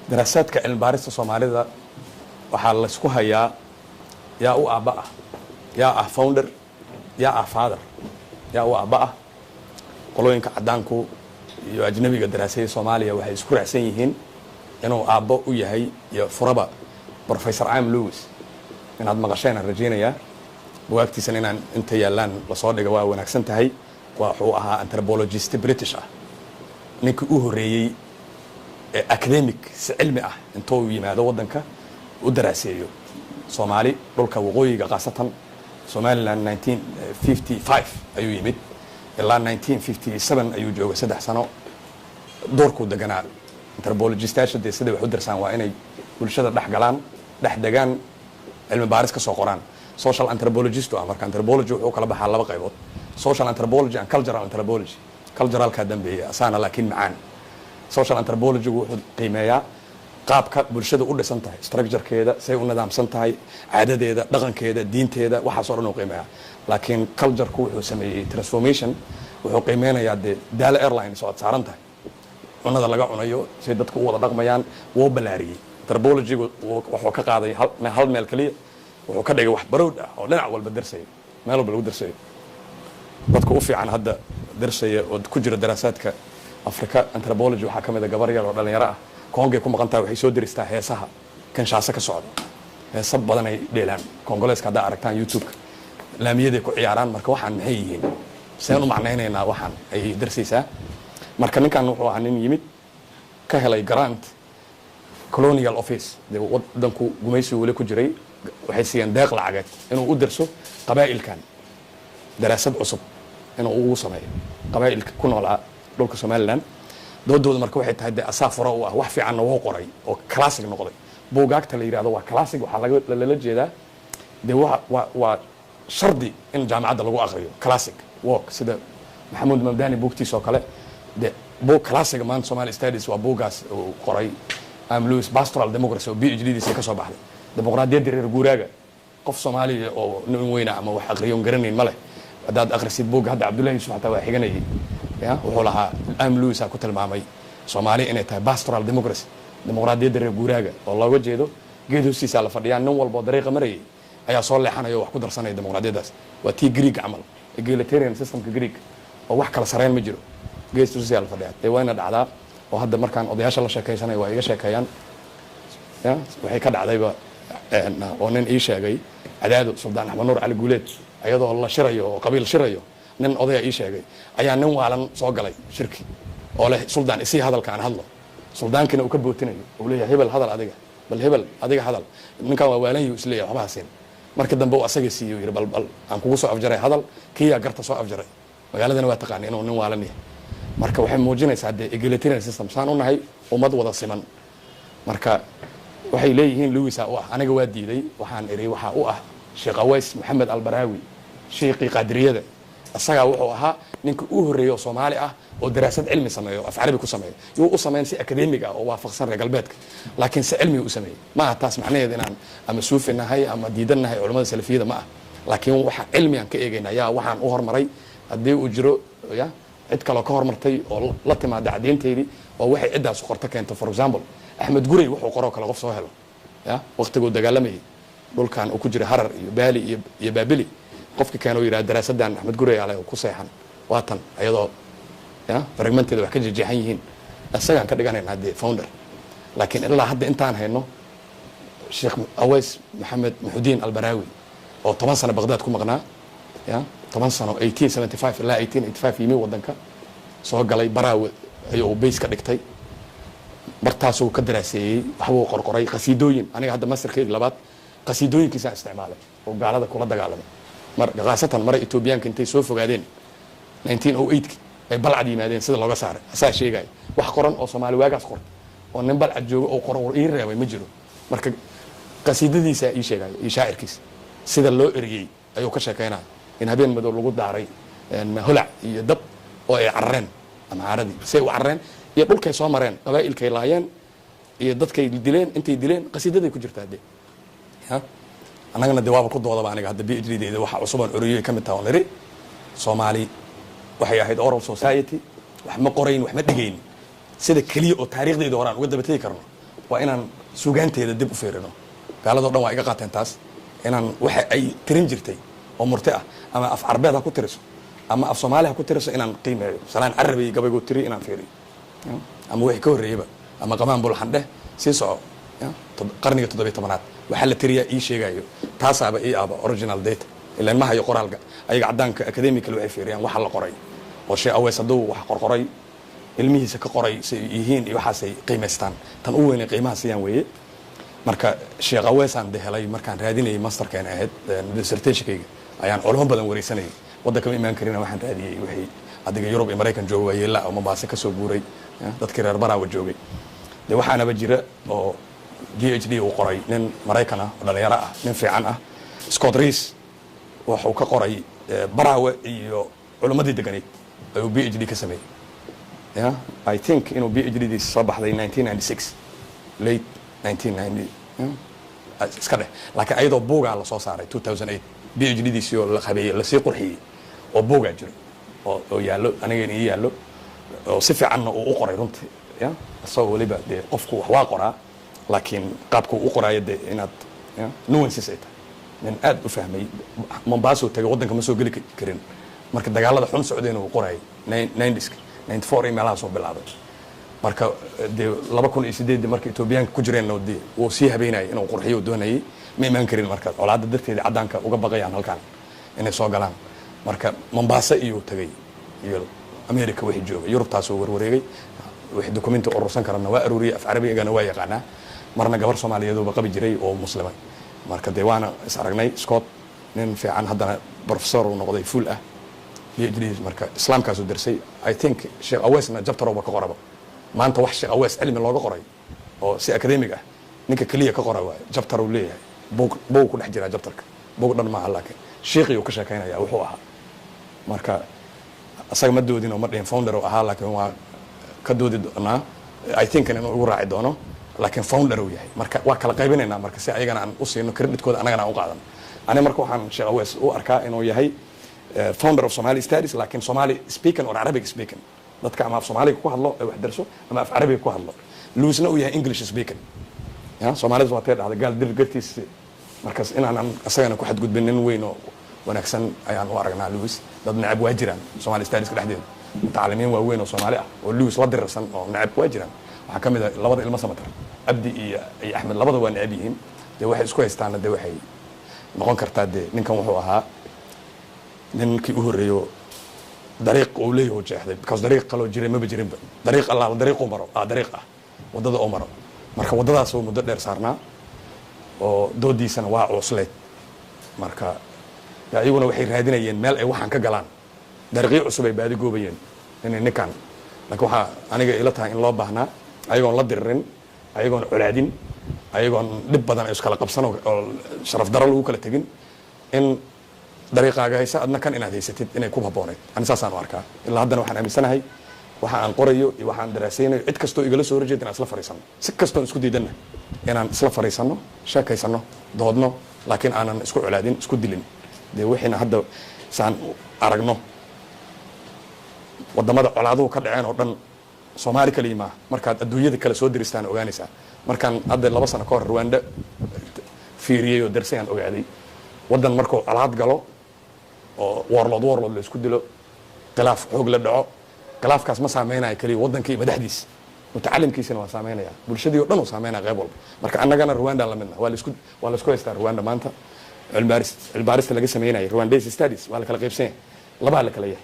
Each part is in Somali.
Daraasaadka cilmibaarista Soomaalida waxaa laysku hayaa yaa u aabba ah, yaa ah founder, yaa ah father, yaa u aabba ah. Qolooyinka caddaanku iyo ajnabiga daraasada Soomaaliya waxay isku raacsan yihiin inuu aabbo u yahay iyo furaba Professor I.M. Lewis. Inaad maqasheen aan rajaynayaa, bugaagtiisana inaan inta yaallaan lasoo dhiga waa wanaagsan tahay. Wuxuu ahaa anthropologist British ah, ninkii u horreeyey ee academic si cilmi ah intuu yimaado waddanka u daraaseeyo Soomaali, dhulka waqooyiga, khaasatan Somaliland. 1955 ayuu yimid, ilaa 1957 ayuu joogay, 3 sano doorkuu deganaa. Anthropologistayaasha dee siday wax u darsaan waa inay bulshada dhex galaan, dhex degaan, cilmi baaris ka soo qoraan. Social anthropologist ah. Marka anthropology wuxuu kala baxaa laba qaybood: social anthropology and cultural anthropology. Culturalkaa dambeeya asaana, laakiin macaan social anthropologygu wuxuu qiimeeyaa qaabka bulshada u dhisan tahay, structurekeeda, say u nidaamsan tahay, caadadeeda, dhaqankeeda, diinteeda, waxaas oo dhan uu qiimeeyaa. Laakiin cultureku wuxuu sameeyey transformation. Wuxuu qiimeynayaa dee Daalo Airlines oo aad saaran tahay, cunada laga cunayo, say dadku u wada dhaqmayaan. Wuu balaariyey anthropologygu. Wuxuu ka qaaday hal meel keliya, wuxuu ka dhigay wax broad ah oo dhinac walba darsaya, meel walba lagu darsayo. Dadka u fiican hadda darsaya oo ku jira daraasaadka Africa anthropology waxaa ka mid a gabar yar oo dhalinyaro ah. Kongay ku maqan tahay. Waxay soo deristaa heesaha Kinshaasa ka socda. Heesa badan ay dheelaan Kongoleeska. Haddaa aragtaan YouTube-ka, laamiyaday ku ciyaaraan. Marka waxaan maxay yihiin, seen u macnaynaynaa, waxaan ayay darsaysaa. Marka ninkan wuxuu ahaa nin yimid, ka helay grant Colonial Office. Dee wadanku gumaysigu weli ku jiray. Waxay siiyeen deeq lacageed inuu u darso qabaa'ilkan, daraasad cusub inuu ugu sameeyo qabaa'ilka ku noolaa dhulka Somaliland. Doodooda marka waxay tahay dee asaa fura u ah, wax fiicanna wuu qoray oo classic noqday. Buugaagta la yidhahdo waa classic, waxaa lala jeedaa dee waa shardi in jaamacadda lagu aqriyo classic work, sida Maxamuud Mamdani buugtiisa oo kale. De buug classic maanta Somali Studies waa buuggaas uu qoray I.M. Lewis, Pastoral Democracy, oo PhD diisa ka soo baxday, dimuqraadiyadda reer guuraaga. Qof Soomaaliya oo nin weyna ama wax aqriyo on garanayn ma leh. Haddaad akhrisid buugga hadda, Cabdullahi Yusuf xataa waa xiganayay. Ya wuxuu lahaa I.M. Lewis aa ku tilmaamay Soomaaliya inay tahay pastoral democracy, dimuqraadiyadda reer guuraaga, oo looga jeedo geed hoostiisaa la fadhiyaa, nin walba oo dariiqa marayay ayaa soo leexanaya oo wax ku darsanaya. Dimuqraadiyaddaas waa tii Greek camal, egalitarian systemka Greek, oo wax kala sareen ma jiro, geed hoostiisaa la fadhiyaa. Dee wayna dhacdaa oo hadda markaan odayaasha la sheekaysanaya waa iga sheekeeyaan. Ya waxay ka dhacdayba oo nin ii sheegay Cadaado, Suldaan Axmed Nuur Cali Guuleed, ayadoo la shirayo oo qabiil shirayo, nin odaya ii sheegay, ayaa nin waalan soo galay shirki oo leh, "Suldaan, isii hadalka aan hadlo." Suldaankina uu ka bootinayo, uu leeyahay, "Hebel, hadal adiga, bal hebel, adiga hadal." Ninkan waa waalan yihu isleeyahay, waxba ha siin. Markii dambe uu asaga siiyo, yidhi, Bal aan kugu soo afjaray hadal." Kiyaa garta soo afjaray. Magaaladana waa taqaana inuu nin waalan yahay. Marka waxay muujinaysaa dee egalitarian system saan u nahay, ummad wada siman. Marka waxay leeyihiin Lewisa u ah. Aniga waa diiday. Waxaan idhi waxaa u ah Sheekh Aways Maxamed Albaraawi, sheekii Qaadiriyada. Isagaa wuxuu ahaa ninka u horreeyay oo Soomaali ah oo daraasad cilmi sameeyo, af Carabi ku sameeyo. Yuu u sameyn si academic ah oo waafaqsan reer galbeedka, laakiin si cilmiga u sameeyey. Ma aha taas macnaheed inaan ama suufi nahay ama diidan nahay culamada salafiyada, ma ah. Laakiin waxa cilmigaan ka eegayna yaa waxaan u hormaray, haddii uu jiro ya cid kaloo ka hormartay oo la timaada caddeynteydii oo waxay ciddaas qorto keento. For example, Axmed Gurey wuxuu qoroo kale qof soo helo, ya waqtiguu dagaalamayay, dhulkan uu ku jira Harar iyo Baali iyo Baabili, qofki keeno yidhaha daraasadan Axmed Gurey ale ku seexan waa tan, ayadoo ya fragmenteeda wax ka jejeexan yihiin, isagaan ka dhiganaynaa dee founder. Laakiin ilaa hadda intaan hayno, Sheekh Aweys Maxamed Muxudiin Albaraawi oo 10 sano Baqdaad ku maqnaa, ya 10 sano, 1875 ilaa 1885 yimi wadanka, soo galay Baraawe, ayuu base ka dhigtay. Bartaasuu ka daraaseeyey, waxbuu qorqoray, qasiidooyin. Aniga hadda masterkeyga labaad qasiidooyinkiisaan isticmaalay oo gaalada kula dagaalamay. Mar khaasatan mara Etoobiyaanka intay soo fogaadeen 1908 ay Balcad yimaadeen, sida looga saaray asaa sheegaya. Wax qoran oo Soomaali waagaas qorta oo nin Balcad joogo oo qoro ii reebay ma jiro. Marka qasiidadiisa ii sheegaya iyo shaacirkiisa sida loo eriyey ayuu ka sheekeynaya, in habeen madow lagu daaray holac iyo dab oo ay carareen Amxaaradii, say u carareen iyo dhulkay soo mareen, qabaa'ilkay laayeen iyo dadkay dileen, intay dileen. Qasiidaday ku jirtaa. De ya annagana de waaba ku doodaba. Aniga hadda PhD deyda waxa cusubaan curiyay ka mid taha oon iri Soomaali waxay ahayd oral society, wax ma qorayn, wax ma dhigayn. Sida keliya oo taariikhdeyda hore aan uga daba tegi karno Waa inaan suugaanteeda dib u fiirino. Gaaladoo dhan waa iga qaateen taas, inaan waxa ay tirin jirtay oo murti ah, ama af Carbeed ha ku tiriso ama af Soomaali ha ku tiriso, inaan qiimeeyo. Salaan Carabi gabayguu tiri inaan fiiriyo ama wixii ka horreeyeyba, ama Qamaan Bulxandheh sii soco, qarniga 17aad waxaa la tiriyaa ii sheegayo. Taasaaba ii ahba original data, ilaan ma hayo qoraalka ayaga. Caddaanka academical waxay fiiriyaan waxa la qoray, oo Sheekh Aweys hadduu wax qorqoray, ilmihiisa ka qoray say yihiin iyo waxaasay qiimaystaan. Tan u weynay qiimaha siiyaan weeye. Marka Sheekh Aweysaan de helay markaan raadinayay masterkeen ahayd dissertationkayga, ayaan culamo badan wareysanayay. Waddanka ma imaan karina, waxaan raadiyey wixii adiga Yurub iyo Maraykan jooga, waayeela oo Mambaase ka soo guuray, dadkii reer Baraawa joogay. De waxaanaba jira oo PhD uu qoray nin Maraykan ah oo dhalinyaro ah, nin fiican ah, Scott Reese. Wuxuu ka qoray Baraawe iyo culimmadii deganayd ayuu PhD ka sameeyey. Ya, I think inuu PhD diisa soo baxday 1996, late 1990 iska dheh, laakiin ayadoo buugaa lasoo saaray 2008. PhD diisii oo la habeeyey, lasii qurxiyey oo buugaa jiro oo yaallo, anigana ii yaallo, oo si fiicanna uu u qoray runtii. Ya, isagoo weliba dee qofku wax waa qoraa, laakiin qaabka uu u qoraayo dee inaad ya nuances ay tahay. Nin aad u fahmay. Mombasa tagay, waddanka ma soo geli karin marka dagaalada xun socdeen uu qoraayay, 90ska, 94 iyo meelaha soo bilaabay. Marka dee 2008-dii marka Etoobiyaanka ku jireenna dee wuu sii habeynayay inuu qurxiyo doonayay. Ma imaan karin marka colaadda darteeda caddaanka uga baqayaan halkan inay soo galaan. Marka Mombasa iyuu tagay iyo America wixii joogay, Yurubtaasuu warwareegay. Wixii documenti urursan karana waa aruuriyay. Af Carabigana waa yaqaanaa, marna gabar Soomaaliyeeduba qabi jiray oo muslimay. Marka dee waana is aragnay. Scott nin fiican, haddana professor uu noqday full ah, PhD. Marka islaamkaasuu darsay. I think Sheekh Aweysna chapterba ka qoraba. Maanta wax Sheekh Aweys cilmi looga qoray oo si academic ah, ninka keliya ka qora waaye. Chapter uu leeyahay, buug, buug ku dhex jiraa chapterka. Buug dhan maaha, laakiin shiiqiyuu ka sheekaynaya wuxuu ahaa. Marka isaga ma doodin oo ma dhihin founder uu ahaa, laakiin waa ka doodi doonaa. I think inuu igu raaci doono, laakiin founder uu yahay. Marka waa kala qaybinaynaa marka, si ayagana aan u siino creditkooda, annagana aan u qaadano. Ani marka waxaan Sheekh Aweys u arkaa inuu yahay founder of Somali studies, laakiin Somali speaking or Arabic speaking, dadka ama af Soomaaliga ku hadlo ee wax darso ama af Carabiga ku hadlo. Lewisna uu yahay English speaking. Ya, Soomaalida waa tee dhahda gaal dir gartiis. Markaas inaanan isagana ku xadgudbin, nin weyn oo wanaagsan ayaan u aragnaa Lewis. Dad necab waa jiraan Somali studieska dhexdeeda, mutacalimiin waaweyn oo Soomaali ah oo Lewis la dirirsan oo necab waa jiraan. Waxaa ka mid ah labada ilmo Samatar, Cabdi iyo Axmed, labada waa necab yihiin. Dee waxay isku haystaana dee waxay noqon kartaa dee ninkan wuxuu ahaa ninkii u horreeyo dariiq uu leeyahu jeexday, because dariiq kaloo jiray maba jirinba. Dariiq allaala dariiquu maro ah, dariiq ah waddada oo maro. Marka waddadaas uu muddo dheer saarnaa oo doodiisana waa cuusleed. Marka iyaguna waxay raadinayeen meel ay waxaan ka galaan, dariiqyo cusub ay baadi goobayeen inay ninkan. Laakiin waxaa aniga ila tahay in loo baahnaa, ayagoon la diririn, ayagoon colaadin, ayagoon dhib badan ay iskala qabsan oo sharaf daro lagu kala tegin, in dariiqaaga haysa adna kan inaad haysatid inay ku habbooneyd. Ani saasaan u arkaa. Ilaa haddana waxaan aaminsanahay waxa aan qorayo iyo waxa aan daraasaynayo, cid kastoo igala soo horjeeda inaan isla fariisano, si kastoon isku diidanna inaan isla fariisano, sheekaysano, doodno, laakiin aanan isku colaadin, isku dilin. Dee wixiina hadda saan aragno, wadamada colaaduhu ka dhaceen oo dhan, Soomaali kaliya maaha. Markaad adduunyada kale soo diristaan ogaanaysaa. Markaan hadda 2 sano ka hor Rwanda fiiriyey oo darsayaan, ogaaday waddan markuu colaad galo oo warlord warlord la isku dilo, khilaaf xoog la dhaco, khilaafkaas ma saameynayo keliya waddankii madaxdiisa, mutacalimkiisina waa saameynaya, bulshadii o dhan uu saameynaya qayb walba. Marka annagana Rwanda la midna, waa la isku haystaa Rwanda maanta. Cilmibaaris, cilmibaarista laga sameynaya, Rwandese studies, waa la kala qaybsan yahay, labaa la kala yahay,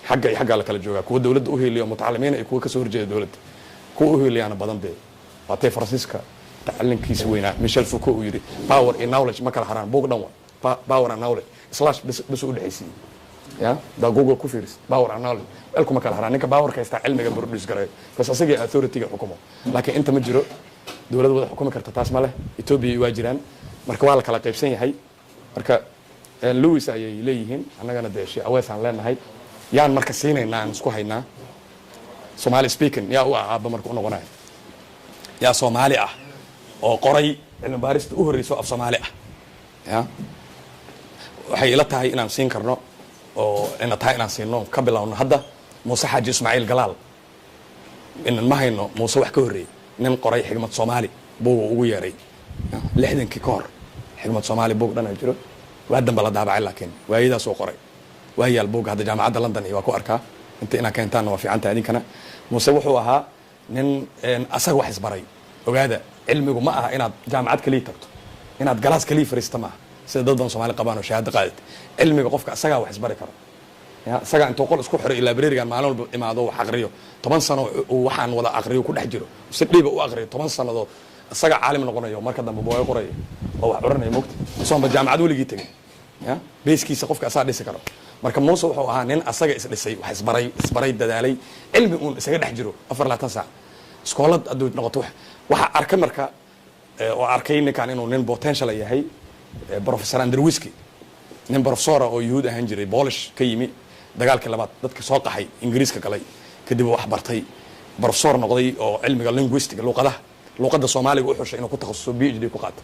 xagga iyo xaggaa la kala joogaa, kuwa dowladda u heliya oo mutacalimiina iyo kuwa kasoo horjeeda dowladda. Kuwa u heliyaana badan. Dee waatay Faransiiska tacalinkiisa weynaa Michel Foucault uu yidhi "Power iyo knowledge ma kala haraan." Buug dhan wa "Power and Knowledge", slash bas u dhexaysiiyey. Ya daa Google ku fiiris, "Power and Knowledge" elkuma kala haraan. Ninka powerka haystaa cilmiga produce gareeyo, bas asagii authority-ga xukumo. Laakiin inta ma jiro dowlad wada xukumi karta, taas ma leh. Ethiopia waa jiraan. Marka waa la kala qaybsan yahay. Marka Lewis ayay leeyihiin, annagana dee Sheekh Aweys aan leenahay. Yaan marka siinaynaa, aan isku haynaa? Somali speaking yaa u ah aabba marka u noqonaya? Yaa Soomaali ah oo qoray cilmi baarista u horreyso af Soomaali ah? Ya, waxay ila tahay inaan siin karno oo ina tahay inaan siino, ka bilowno hadda, Muuse Xaaji Ismaaciil Galaal. Inan ma hayno Muuse wax ka horreeyey. Nin qoray Xigmad Soomaali buuga ugu yeeray 60-kii ka hor. Xigmad Soomaali buug dhan jiro, waa dambe la daabacay, laakiin waayadaas uu qoray waa yaal buugga hadda Jaamacadda London iyo waa ku arkaa. Inta inaad keentaanna waa fiican tahay idinkana. Muuse wuxuu ahaa nin asaga wax isbaray. Ogaada, cilmigu ma aha inaad jaamacad kaliya tagto, inaad galaas kaliya fariista maaha, sida dad badan Soomaali qabaan oo shahaado qaadat. Cilmiga qofka asagaa wax isbari karo ya. Isagaa intuu qol isku xiro library-gan, maalin walba imaado, wax aqriyo 10 sano, uu waxaan wada aqriyo, ku dhex jiro, si dhiiba u aqriyo 10 sannadood, isagaa caalim noqonayo. Marka dambe buwaay qorayo oo wax curanaya mogta, soonba jaamacad weligii tegin ya. Base-kiisa qofka asagaa dhisi karo. Marka Muuse wuxuu ahaa nin asaga isdhisay, wax isbaray, isbaray, dadaalay, cilmi uun isaga dhex jiro 24 saac. Iskoolad hadduu noqoto, waxa arkay marka oo arkay ninkan inuu nin potential yahay Professor Andrzejewski, nin professor-a oo Yuhuud ahaan jiray, Polish ka yimi, dagaalkii labaad dadka soo qaxay, Ingiriiska galay, kadib wax bartay, professor noqday oo cilmiga linguistic, luqadaha, luqadda Soomaaliga u xushay inuu ku takhasuso, PhD ku qaato.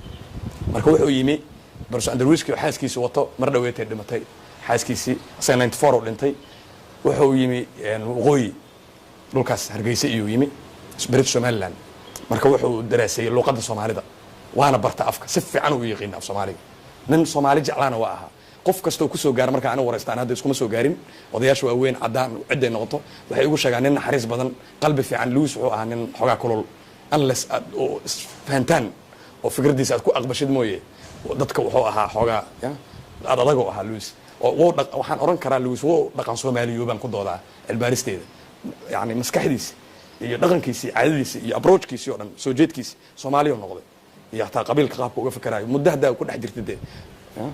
Marka wuxuu yimi Professor Andrzejewski oo xaaskiisi wato. Mar dhaweetay dhimatay xaaskiisii, isaga 94 uu dhintay. Wuxuu yimi waqooyi, dhulkaas Hargeysa iyuu yimi, British Somaliland. Marka wuxuu daraaseeyey luqadda Soomaalida, waana barta afka, si fiican uu yaqiina af Soomaaliga. Nin Soomaali jeclaana waa ahaa. Qof kastoo kusoo gaara marka ani waraystaan, hadda iskuma soo gaarin, odayaasha waaweyn, caddaan cidday noqoto, waxay igu sheegaan nin naxariis badan, qalbi fiican. Lewis wuxuu ahaa nin xoogaa kulul, unless aad oo isfahantaan oo fikraddiisa aad ku aqbashid mooye. Dadka wuxuu ahaa xoogaa ya aad adagoo ahaa Lewis oo wuu waxaan oran karaa Lewis wuu dhaqan Soomaaliyoobaan ku doodaa cilbaaristeeda. Yani maskaxdiisa iyo dhaqankiisi, caadadiisi iyo approach-kiisi oo dhan, soo jeedkiisi Soomaaliya noqday, iyo hataa qabiilka qaabka uga fikerayo. Muddo haddaa ku dhex jirta dee,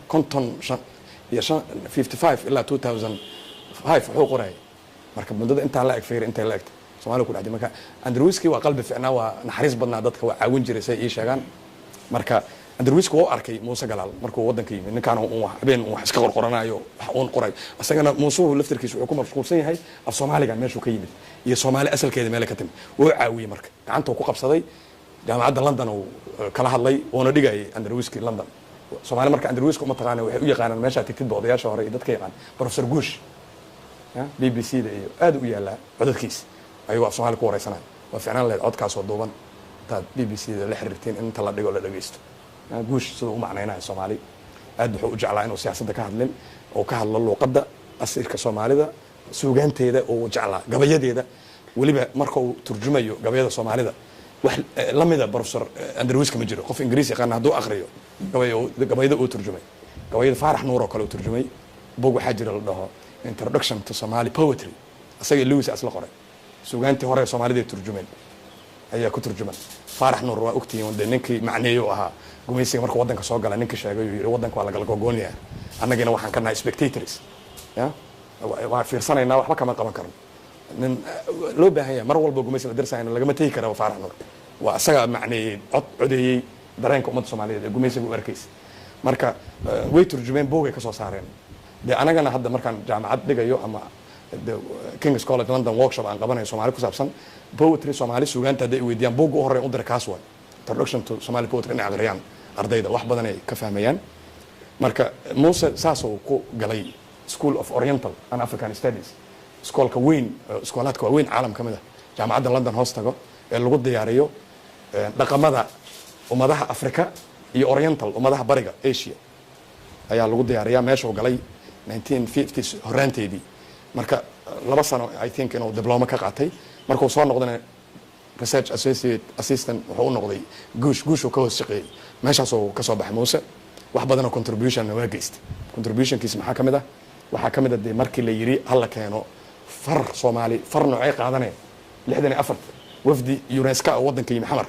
55, 55 ilaa 2005 wuxuu qorayay. Marka muddada intaa la eg fiir, intay la egtay Soomaaliya ku dhex jirta. Marka Andrzejewski waa qalbi fiicnaa, waa naxariis badnaa, dadka waa caawin jiray, say ii sheegaan. Marka Andrzejewski waa u arkay Muuse Galaal markuu waddanka yimid, ninkaan un habeen un wax iska qorqoranayo, wax uun qoray. Isagana Muusuhu laftirkiisa wuxuu ku mashquulsan yahay af Soomaaligan meeshuu ka yimid iyo Soomaali asalkeeda meele ka timid. Wuu caawiyey, marka gacanta uu ku qabsaday, Jaamacadda London uu kala hadlay, wuuna dhigayay Andrzejewski London. Soomaali marka Andrzejewski uma taqaana, waxay u yaqaanaan meeshaa tigtidba odayaasha hore iyo dadka yaqaan Professor Guush. BBC da iyo aad u yaalaa codadkiisa ayagoo af Soomaali ku wareysanaya. Waa ficnaan lahayd codkaasoo duuban intaad BBC da la xiriirtiin in inta la dhigo la dhageysto Guush siduu u macnaynayo Soomaali. Aad wuxuu u jeclaa inuu siyaasadda ka hadlin oo ka hadlo luuqadda asirka Soomaalida, suugaanteeda uu jeclaa, gabayadeeda weliba. Marka uu turjumayo gabayada Soomaalida, wax lamida Professor Andrzejewski ma jiro. Qof Ingiriis yaqaana hadduu aqriyo gabayada uu turjumay, gabayada Faarax Nuur oo kale uu turjumay, bog waxaa jira la dhaho Introduction to Somali Poetry, isaga Lewis asla qoray, suugaantii hore Soomaalida ay turjumeen ayaa ku turjuman. Faarax Nuur waa ogtihiin dee, ninkii macneeyo ahaa gumaysiga markuu waddanka soo gala, ninkii sheegay uu yidhi waddanka waa lagala gogoonaya, annagina waxaan ka nahay spectators ya, waa fiirsanaynaa, waxba kama qaban karno. Nin loo baahan yahay mar walba gumaysi la dirsayna lagama tegi kara Faarax Nuur. Waa isagaa macneeyey, codeeyey dareenka ummadda Soomaaliyeed ee gumaysiga u arkaysa. Marka way turjumeen, boogay ka soo saareen dee. Anagana hadda markaan jaamacad dhigayo ama King's College London workshop aan qabanayo Soomaali ku saabsan, poetry Soomaali, suugaanta, hadday weydiiyaan, buugga u horreyn u dira kaas waay, Introduction to Somali Poetry. Inay aqriyaan ardayda, wax badan ay ka fahmayaan. Marka Muuse saasuu ku galay School of Oriental and African Studies, iskoolka weyn, iskoolaadka waaweyn caalam ka mid ah, Jaamacadda London hoos tago, ee lagu diyaariyo dhaqamada ummadaha Africa iyo Oriental, ummadaha bariga Asia ayaa lagu diyaariyaa. Meeshuu galay 1950s horaanteedii. Marka 2 sano, I think, inuu diploma ka qaatay. Markuu soo noqdana research associate assistant wuxuu u noqday Guush. Guushuu ka hoos shaqeeyey, meeshaasuu ka soo baxay Muuse. Wax badanoo contribution-na waa geystay. Contribution-kiisa maxaa ka mid ah? Waxaa ka mid ah dee markii la yiri hala keeno far Soomaali, far noocay qaadanaya, 64-ta wafdi UNESCO oo waddanka yimi Xamar,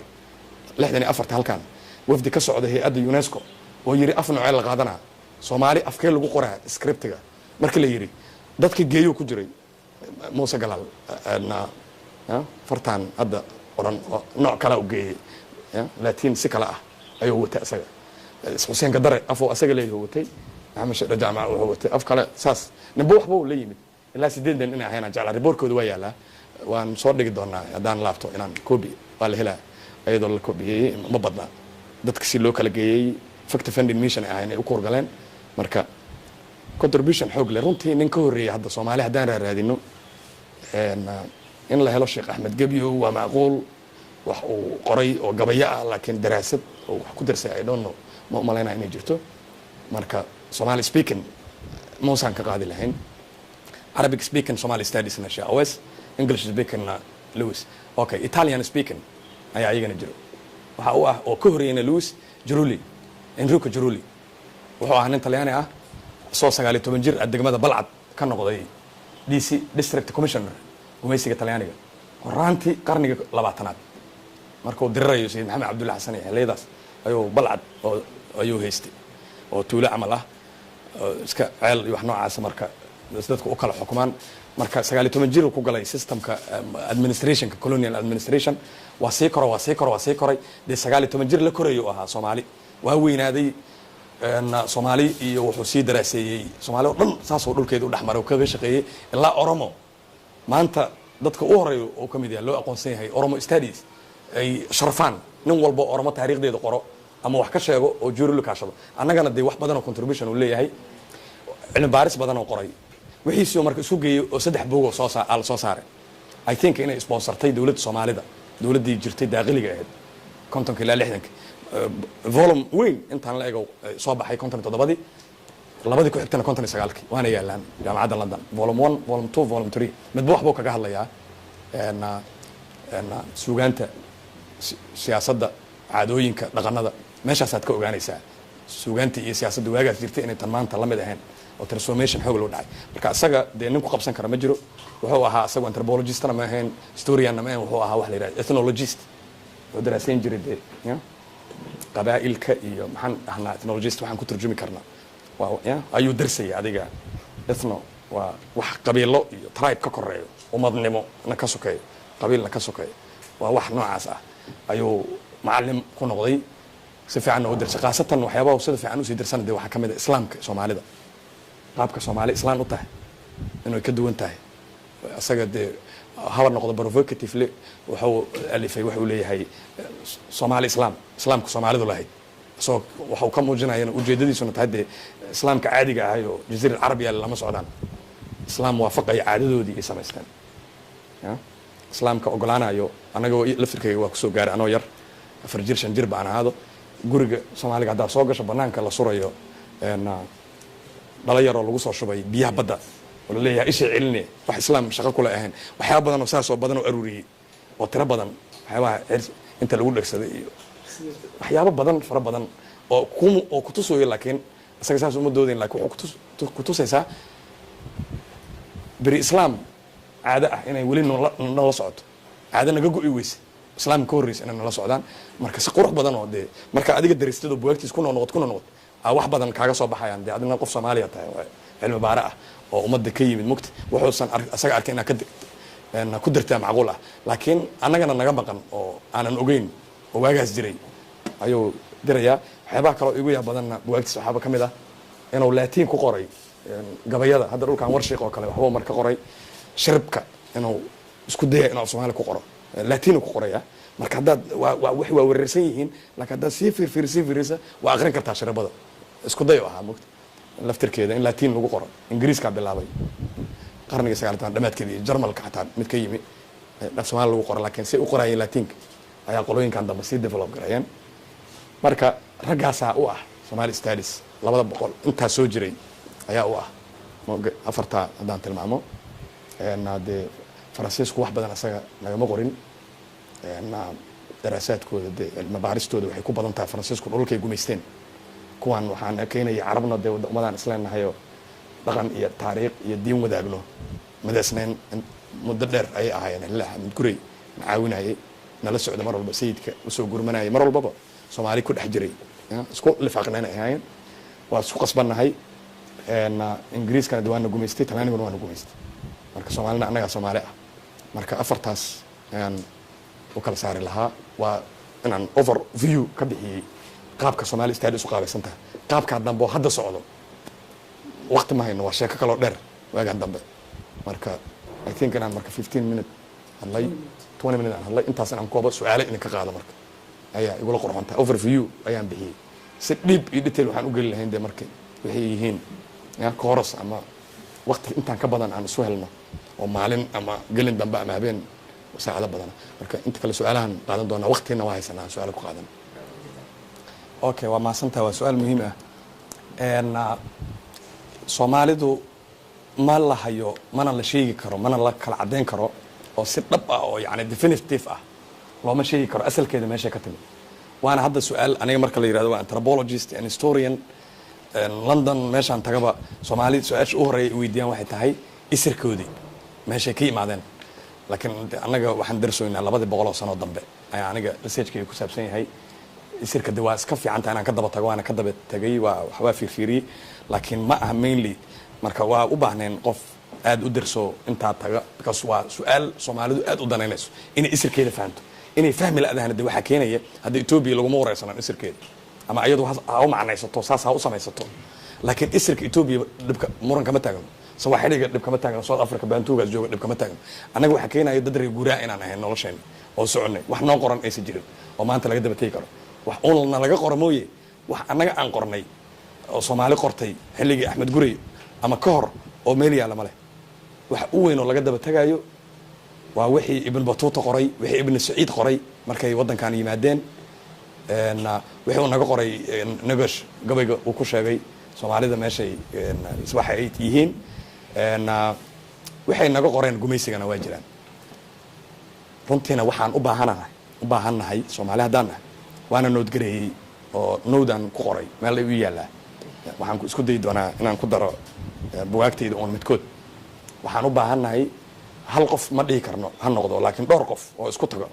64-ta halkan wafdi ka socda hay-adda UNESCO oo yiri af noocee la qaadanaa Soomaali, afkee lagu qoraa script-iga, markii la yiri dadka geeyuu ku jiray Muuse Galaal. Fartaan hadda qoran oo nooc kala u geeyey, Latiin si kale ah ayuu watay isaga. Xuseen Gadare afuu asaga leeyahu watay, Maxamed Shedhe Jaamac wuxuu watay af kale. Saas ninba waxba uu la yimid. Ilaa 8 nin inay ahayn aan jeclaa. Report-kooda waa yaalaa, waan soo dhigi doonaa haddaan laabto inaan copy. Waa la helaa iyadoo la kobiyeeyey, ma badna. Dadka si loo kala geeyey, fact finding mission ay ahayn ay u kuurgaleen. Marka contribution xoog leh runtii, nin ka horreeyay hadda Soomaali haddaan raaraadino in la helo, Sheekh Axmed Gebyo waa macquul. Wax uu qoray oo gabayo ah, laakiin daraasad oo wax ku darsay, I don't know, ma umalaynaya inay jirto. Marka Somali speaking Muusaan ka qaadi lahayn. Arabic speaking Somali studiesna Sheekh Awes, English speakingna Lewis. Okay, Italian speaking ayaa iyagana jiro. Waxa u ah oo ka horreeyana Lewis Cerulli, Enrico Cerulli. Wuxuu ahaa nin Talyaani ah, soo 19 jir ah degmada Balcad ka noqday DC, district commissioner, gumaysiga Talyaaniga horaantii qarniga 20aad. Markuu dirirayo Sayid Maxamed Cabdulla Xasan iyo xilliyadaas ayuu Balcad oo ayuu haystay, oo tuulo camal ah oo iska ceel iyo wax noocaasa. Marka dadku u kala xukumaan. Marka 19 jir ku galay systemka administrationka, colonial administration. Waa sii koro, waa sii koro, waa sii koray. Dee 19 jir la korayo u ahaa. Soomaali waa weynaaday. Soomaali iyo wuxuu sii daraaseeyey Soomaali oo dhan, saasoo dhulkeeda u dhexmaray oo kaga shaqeeyey ilaa Oromo. Maanta dadka u horeeya oo ka mid yahay loo aqoonsan yahay Oromo studies ay sharfaan nin walba Oromo taariikhdeeda qoro ama wax ka sheego oo Cerulli kaashado. Annagana dee wax badan oo contribution uu leeyahay, cilmi baaris badan oo qoray, wixiisii marka isu geeyey oo saddex buug oo soo saa soo saaray. I think inay sponsortay dowladda Soomaalida, dowladdii jirtay daaqiliga ahayd, 50ka ilaa 60ka. Volume weyn intaan la ego soo baxay 57dii, labadii ku xigtana 59kii, waana yaalaan Jaamacadda London. Volume one, volume two, volume three, midba waxbuu kaga hadlayaa: suugaanta, siyaasadda, caadooyinka, dhaqanada. Meeshaasaad ka ogaanaysaa suugaanta iyo siyaasadda waagaas jirtay inay tan maanta la mid ahayn oo transformation xoog loo dhacay. Marka isaga dee nin ku qabsan kara ma jiro. Wuxuu ahaa isagu anthropologistna ma ahayn, historianna ma ahayn, wuxuu ahaa wax la yidhahda ethnologist. Wuxuu daraasayn jiray dee ya qabaa'ilka iyo, maxaan dhahnaa ethnologist, waxaan ku turjumi karnaa waa ya ayuu darsaya adiga. Ethno waa wax qabiilo iyo tribe ka koreeyo, umadnimo na ka sokeeyo, qabiilna ka sokeeyo, waa wax noocaas ah ayuu macallim ku noqday. Si fiicanna u dirsay, khaasatan waxyaabaha sida fiican usii dirsana dee waxaa ka mid a islaamka Soomaalida, qaabka Soomaali islaan u tahay inay ka duwan tahay. Isaga dee haba noqdo provocatively, wuxuu alifay, wuxuu leeyahay Soomaali Islaam, islaamka Soomaalidu lahayd, isagoo waxuu ka muujinayana ujeedadiisuna tahay dee islaamka caadiga ahay oo Jaziira Alcarabiya lama socdaan, islaam waafaqaya caadadoodii ay samaysteen ya islaamka ogolaanayo. Anagoo laftirkayga waa kusoo gaaray anoo yar, 4 jir, 5 jir baan ahaado. Guriga Soomaaliga haddaad soo gasho, banaanka la surayo dhalo yaroo lagu soo shubay biyaha badda oo laleeyahay ishay celine, wax islaam shaqo kule ahayn. Waxyaaba badan oo saas oo badan oo aruuriyey oo tiro badan, waxyaabaha inta lagu dhegsaday iyo waxyaabo badan, fara badan oo ku oo kutusayo. Laakiin isaga saas uma doodayn, lakin wuxuu kutusaysaa beri islaam caado ah inay weli nala socoto, caado naga go'i weyse, islaamka ka horreysa inay nala socdaan. Marka si qurux badan oo dee marka adiga daristad oo buwaagtiis ku noqnoqod, ku noqnoqod, aa wax badan kaaga soo baxayaan. Dee adina qof Soomaaliya tahay oo cilmi baare ah oo ummadda ka yimid mugta, wuxuusan isaga arkin inaad ka ku dirtaa macquul ah, laakiin annagana naga maqan oo aanan ogeyn oo waagaas jiray ayuu dirayaa. Waxyaabaha kaloo igu yaa badanna buwaagtiis waxaaba ka mid ah inuu Laatiin ku qoray gabayada. Hadda dhulkan Warshiiq oo kale waxbuu marka qoray, shiribka inuu isku daya inuu af Soomaali ku qoro, Latiin ku qoraya. Marka haddaad waa wax waa wereersan yihiin, laakiin haddaad sii fiirfiir sii fiirisa, waa aqrin kartaa shiribada. Isku day ahaa mugta laftirkeeda in Latiin lagu qoro. Ingiriiskaa bilaabay qarniga 19 dhamaadkeeda iyo Jarmalka xataa mid ka yimi af Soomaali lagu qoro, laakiin say u qoraayeen Latiinka ayaa qolooyinkan dambe sii develop gareeyeen. Marka raggaasaa u ah Somali studies 200 intaas soo jiray ayaa u ah. Afartaa haddaan tilmaamo, dee Faransiisku wax badan asaga nagama qorin. Daraasaadkooda dee cilmi baaristooda waxay ku badan tahay Faransiisku dhulkay gumaysteen. Kuwan waxaan keenaya Carabna dee ummadaan isleenahayoo dhaqan iyo taariikh iyo diin wadaagno, madaasnayn muddo dheer ayay ahaayeen. Xilli Axmed Gurey na caawinayay, nala socda mar walba, sayidka usoo gurmanayay, mar walbaba Soomaali ku dhex jiray, isku lifaaqnayn ay ahaayeen, waa isku qasbannahay. Ingiriiskana de waana gumaystay, Talyaaniguna waana gumaystay. Marka Soomaalina annagaa Soomaali ah. Marka afartaas ayaan u kala saari lahaa. Waa inaan overview ka bixiyey qaabka Somali studies u qaabaysan tahay. Qaabkaa dambe oo hadda socdo waqti ma hayno, waa sheeko kaloo dheer waagaan dambe. Marka I think inaan marka 15 minute hadlay, 20 minute aan hadlay, intaas inaan koobo, su-aale idinka qaado marka ayaa igula qurxontahay. Overview ayaan bixiyey, si deep iyo detail waxaan u geli lahayn dee marka waxay yihiin ya course ama waqti intaan ka badan aan isu helno oo maalin ama gelin dambe ama habeen Saacado badana. Marka inta kale su-aalahan qaadan doonaa, waqtina waa haysanaa aan su-aalo ku qaadan. Okay, waa mahadsantaha, waa su-aal muhiim ah. Soomaalidu ma la hayo, mana la sheegi karo, mana la kala caddeyn karo oo si dhab ah oo yani definitive ah looma sheegi karo asalkeeda meeshay ka timid. Waana hadda su-aal aniga marka la yirahdo waa anthropologist and historian, London meeshaan tagaba Soomaali su-aasha u horeeya i weydiiyaan waxay tahay isirkoodii meeshay ka yimaadeen. Laakiin annaga waxaan darsoynaa 200 oo sano dambe ayaa aniga researchkayga ku saabsan yahay. Isirka de waa iska fiican tahay inaan ka daba tago, waana ka daba tagay, waa waxbaa fiirfiiriyey, laakiin ma aha mainly. Marka waa u baahneen qof aad u darso intaa taga, because waa su-aal Soomaalidu aad u danaynayso inay isirkeeda fahamto. Inay fahmi la-dahana de waxaa keenaya hadda Etoobiya laguma wareysanan isirkeeda, ama iyadu ha u macnaysato, saas ha u samaysato, laakiin isirka Etoobiya dhibka muran kama taagno, Sawaaxiliga dhib kama taagno, South Africa Bantugaas jooga dhib kama taagno. Annaga waxaa keenaya dad reer guuraa inaan ahayn nolosheenna oo soconay, wax noo qoran aysan jirin oo maanta laga daba tegi karo. Wax uunna laga qoro mooye, wax annaga aan qornay oo Soomaali qortay xilligii Axmed Gurey ama ka hor oo meel yaalla ma leh. Wax u weyn oo laga daba tagayo waa wixii Ibn Batuuta qoray, wixii Ibn Saciid qoray markay waddankan yimaadeen, wixii uu naga qoray Nagosh gabayga uu ku sheegay Soomaalida meeshay waxa ay yihiin, waxay naga qoreen gumaysigana waa jiraan. Runtiina waxaan u baahanahay, u baahannahay Soomaali haddaan nahay, waana note gareeyey oo note-aan ku qoray meel ay u yaallaa. Waxaan isku dayi doonaa inaan ku daro bugaagtayda uun midkood. Waxaan u baahannahay hal qof ma dhihi karno ha noqdo, laakiin dhowr qof oo isku tago,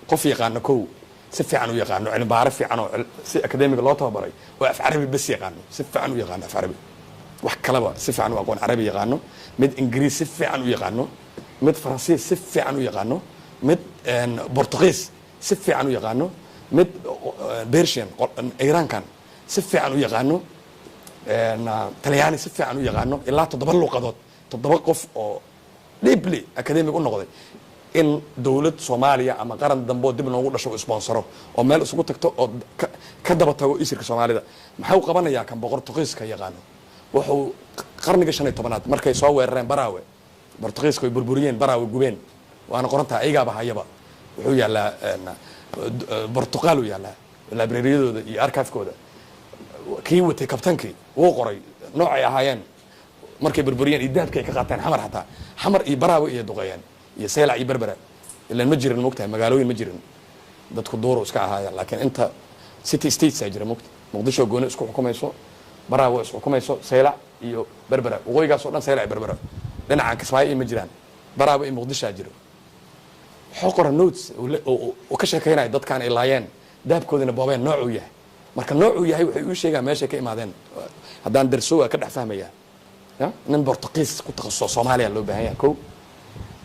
qof yaqaano kow si fiican u yaqaano, cilmibaare fiican oo si academic-ga loo tababaray oo af Carabi bes yaqaano, si fiican u yaqaano af Carabi, wax kaleba si fiican u aqoon, Carabi yaqaano, mid Ingiriis si fiican u yaqaano, mid Faransiis si fiican u yaqaano, mid Portugiis si fiican u yaqaano, mid Persian, Iiraankan si fiican u yaqaano, Talyaani si fiican u yaqaano, ilaa toddoba luqadood, toddoba qof oo deeply academic u noqday, in dowlad Soomaaliya ama qaran dambe oo dib noogu dhasho sponsoro oo meel isugu tagto oo ka daba tago isirka Soomaalida. Maxuu qabanayaa kan Bortugiiska yaqaano? Wuxuu qarniga 15aad markay soo weerareen Baraawe, Bortugiiska ay burburiyeen Baraawe, gubeen, waana qorantaha, ayagaaba hayaba, wuxuu yaallaa Portugal uu yaallaa librariyadooda iyo archive-kooda. Kii watay kabtankii wuu qoray noocay ahaayeen markay burburiyeen iyo dahabkii ay ka qaateen Xamar. Xataa Xamar iyo Baraawe iyo duqeeyeen iyo Seylac iyo Berbera. Ilan ma jirin, mogtahay, magaalooyin ma jirin, dadku duuru iska ahaayeen, laakiin inta city states aa jira, mogta, Muqdisho gooni isku xukumayso, Baraawe isku xukumayso, Seylac iyo Berbera, waqooyigaas oo dhan Seylac iyo Berbera, dhinacan Kismaayo iyo ma jiraan, Baraawe iyo Muqdishoa jiro. Wuxuu qora notes oo ka sheekeynaya dadkaan ay laayeen, dahabkoodina boobeen, noocuu yahay. Marka noocuu yahay waxay uu sheegaan meeshay ka imaadeen. Haddaan darso waa ka dhex fahmaya. Ya nin Bortugiis ku takhasuso Soomaaliya loo baahan yahay ko.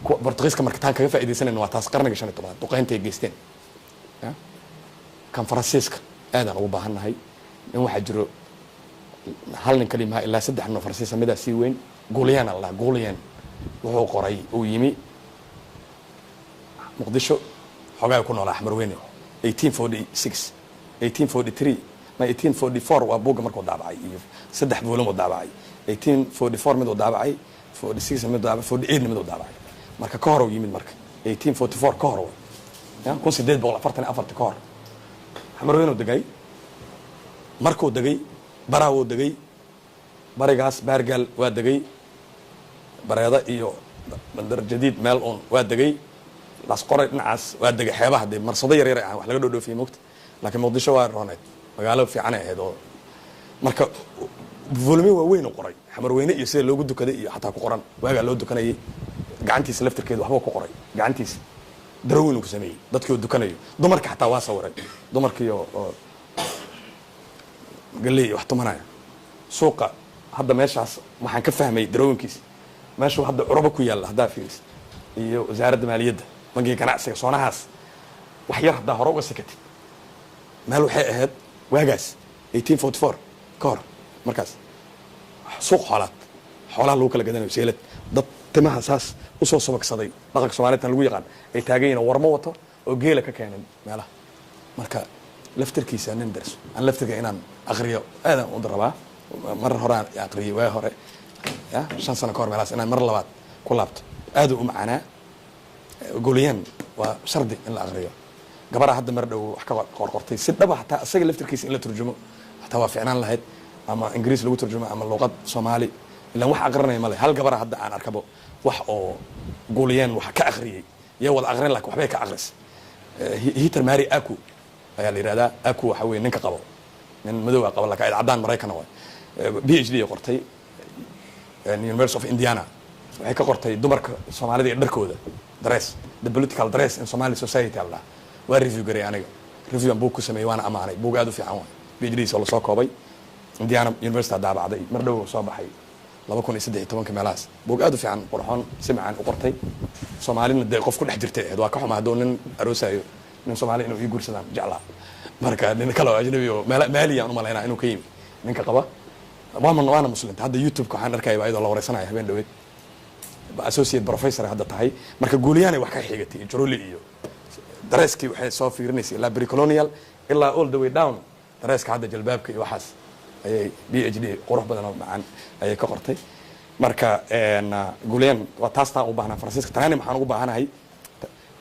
Kuwa Bortugiiska marka taan kaga faa'iidaysanayna waa taas qarniga 15aad duqeyntay geysteen. Ya kan Faransiiska aadaan ugu baahannahay. Nin waxaa jiro, hal nin kaliya maha, ilaa saddex nin oo Faransiisa, midaa sii weyn, Guliyan la dhaha. Guliyan wuxuu qoray uu yimi Muqdisho, xoogaa ku noolaa Xamarweyne 1846, 1843 ma 1844 waa buugga markuu daabacay, iyo saddex volume uu daabacay: 1844 mid uu daabacay, 46 mid uu daabacay, 48 mid uu daabacay. Marka ka hor uu yimid, marka 1844 ka hor ya, 1844-ta ka hor Xamarweyne uu degay. Markuu degay Baraawuu degay, barigaas Baargaal waa degay, Bareeda iyo Bandar Jadiid meel uun waa degay, Laasqoray dhinacaas waa degay, xeebaha dee marsado yar yar ah wax laga dhoodhoofiyey, mogta. Laakiin Muqdisho waa rooneyd, magaalo fiicanay ahayd. Oo marka volume waaweyn u qoray Xamarweyne iyo sida loogu dukaday iyo xataa ku qoran waagaa loo dukanayay gacantiisa laftirkeeda waxbuu ku qoray, gacantiisa drawing uu ku sameeyey dadkii uu dukanayo, dumarka xataa waa sawiray, dumarkii oo galley wax tumanaya suuqa. Hadda meeshaas waxaan ka fahmay drawing-kiisa meeshuu hadda Curabo ku yaalla haddaa fiiris iyo Wasaaradda Maaliyadda, Bangiga Ganacsiga, soonahaas wax yar haddaa hore uga sakatid, meel waxay ahayd waagaas 1844 ka hor markaas suuq xoolaad, xoolaha lagu kala gadanayo, seelad, dad timaha saas usoo subagsaday, dhaqanka Soomaalida lagu yaqaan, ay taagan yihiin oo warmo wato oo geela ka keenay meelaha. Marka laftirkiisa nin darso aan laftirka inaan aqriyo aadaan u rabaa. Mar horaan aqriyay, waa hore ya, 5 sano ka hor meelahaas, inaan mar labaad ku laabto aad u macaanaa. Goliyaan Waa shardi in la aqriyo. Gabaraa hadda mar dhow wax ka qorqortay si dhaba, xataa isaga laftirkiisa in la turjumo xataa waa ficnaan lahayd, ama Ingiriis lagu turjumo ama luqad Soomaali, ilan wax aqrinaya male. Hal gabara hadda aan arkabo wax oo Guuliyeen wax ka akhriyey, iyo wada aqrin, lakin waxbay ka aqris. Heather Mary Aku ayaa la yihahdaa. Aku waxa weye ninka qabo, nin madow a qabo, lakin caddaan Maraykana waay. PhD ay qortay, University of Indiana. Waxay ka qortay dumarka Soomaalida iyo dharkooda, dress, the political dress in Somali society al dhaha. Waa review garay aniga, review aan buug ku sameeyey, waana amaanay. Buug aad u fiican waay. PhD oo lasoo koobay, Indiana University daabacday, mar dhow soo baxay, 2013-ka meelahaas. Buug aad u fiican, qurxoon, si macaan u qortay. Soomaalina dee qof ku dhex jirtay ahayd. Waa ka xuma hadduu nin aroosayo, nin Soomaali inuu ii guursadaan jeclaa. Marka nin kale oo ajnabi oo Maali aan umalaynaa inuu ka yimi ninka qaba, waana muslimta. Hadda YouTube-ka waxaan arkaya ayadoo la wareysanaya habeen dhaweed, associate professor hadda tahay. Marka Guuliyaanay wax ka xigatay, Cerulli iyo dresskii waxay soo fiirinaysay ilaa precolonial ilaa all the way down dresska hadda, jalbaabka iyo waxaas ayay PhD qurux badan oo macaan ayay ka qortay. Marka Guuliyaan waa taas taan u baahnaa. Faransiiska, Talyaani maxaan ugu baahanahay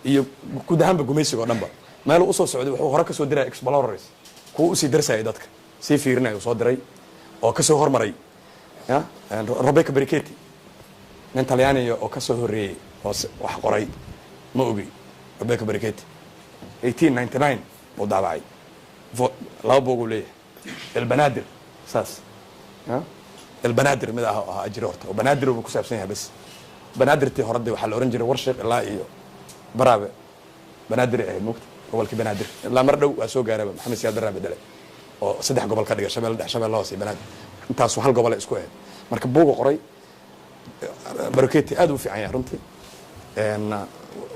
iyo guud ahaanba gumaysiga oo dhanba meeluu usoo socday, wuxuu hore kasoo diraya explorers, kuwa usii darsayay, dadka sii fiirinaya uu soo diray oo kasoo hormaray. Ya Roberto Brichetti, nin Talyaaniga oo kasoo horreeyey oo wax qoray ma ogi. Roberto Brichetti 1899 uu daabacay, laba boog uu leeyahay, Elbanaadir saas ya Elbanaadir mid ah oo ahaa jira horta, oo Banaadir buu ku saabsan yahay bas. Banaadirtii hore de waxaa la oran jiray Warshiq ilaa iyo Baraabe Banaadir ay ahayd, mugta gobolkii Banaadir. Ilaa mar dhow waa soo gaaraba Maxamed Siyaad Barraa bedelay oo saddex gobol ka dhigay, Shabeelle Dhex, Shabeelle Hoose iyo Banaadir. Intaasu hal gobol ay isku ahayd. Marka buuga qoray Brichetti aad u fiican yahay runtii.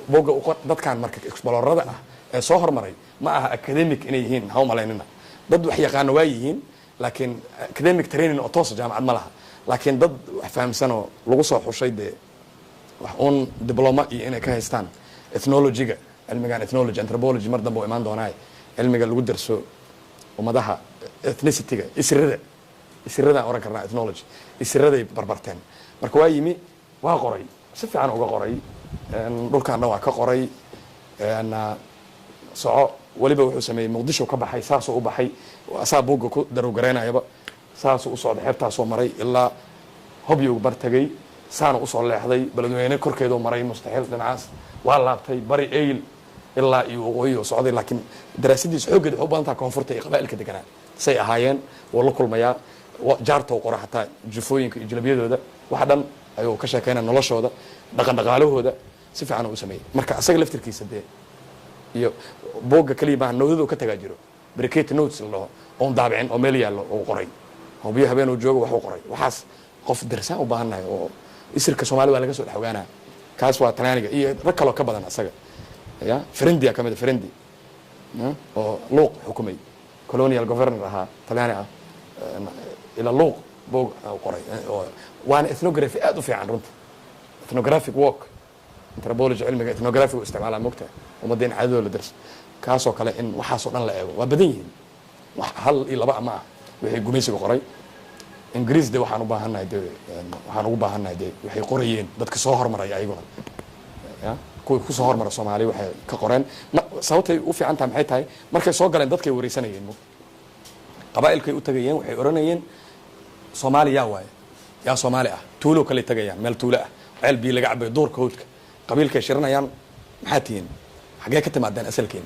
Buugga dadkan marka explorerada ah ee soo hormaray ma aha academic inay yihiin, ha u malaynina. Dad wax yaqaano waa yihiin, laakiin academic training oo toosa jaamacad ma laha, laakiin dad wax fahamsan oo lagu soo xushay dee wax uun diploma iyo inay ka haystaan ethnology-ga, cilmigan ethnology, anthropology mar dambe u imaan doonaaye, cilmiga lagu darso ummadaha, ethnicity-ga, isirada, isiradaan oran karnaa ethnology, isiraday barbarteen. Marka waa yimi, waa qoray, si fiican uga qoray dhulkan dhan, waa ka qoray. Soco weliba wuxuu sameeyey, Muqdisho ka baxay, saasuu u baxay, asaa buugga ku darowgaraynayaba, saasuu u socday, xeebtaasoo maray ilaa Hobyow bar tegay, saana usoo leexday, Beledweyne korkeeduu maray, mustaxiil dhinacaas waa laabtay, bari Eyl ilaa iyo waqooyi oo socday. Laakiin daraasadiisa xooggeed waxay u badan taha koonfurta iyo qabaa'ilka deganaa say ahaayeen. Wuu la kulmayaa, jaarta u qora, xataa jufooyinka iyo jalabyadooda waxa dhan ayuu ka sheekeynaya, noloshooda, dhaqan dhaqaalahooda si fiican uu u sameeyey. Marka asaga laftirkiisa dee iyo buugga kaliya maaha, noodadu ka tagaa jiro, Brichetti notes la dhaho, oon daabicin oo meel yaallo uu qoray. Hobyo habeen uu joogo waxuu qoray, waxaas qof darsaan u baahannahay oo isirka Soomaali waa laga soo dhex ogaanaya. Kaas waa Talyaaniga iyo rag kaloo ka badan asaga. Ya Ferendia ka mid a, Ferendi ya, oo Luuq xukumay, colonial governor ahaa, Talyaani ah, ila Luuq buug uu qoray waana ethnography aad u fiican runta, ethnographic work. Anthropology, cilmiga ethnography u isticmaalaa, mogtahay, ummadda in caadadooda la darso, kaasoo kale in waxaasoo dhan la eego. Waa badan yihiin, wax hal iyo laba ma ah wixii gumaysiga qoray. Ingiriis de waxaan u baahannahay de, waxaan ugu baahannahay de waxay qorayeen dadka soo hormaray ayaguna, ya kuwii kusoo hormara Soomaaliya waxay ka qoreen. Sababtay u fiican tahay maxay tahay? Markay soo galeen dadkay wareysanayeen, mo qabaa'ilkay u tagayeen, waxay oranayeen Soomaali yaa waaye, yaa Soomaali ah? Tuulo kaley tagayaan, meel tuulo ah, ceel biyo laga cabayo, duurka hawdka, qabiilkay shiranayaan. Maxaa tihiin? Xaggee ka timaadeen? Asalkeen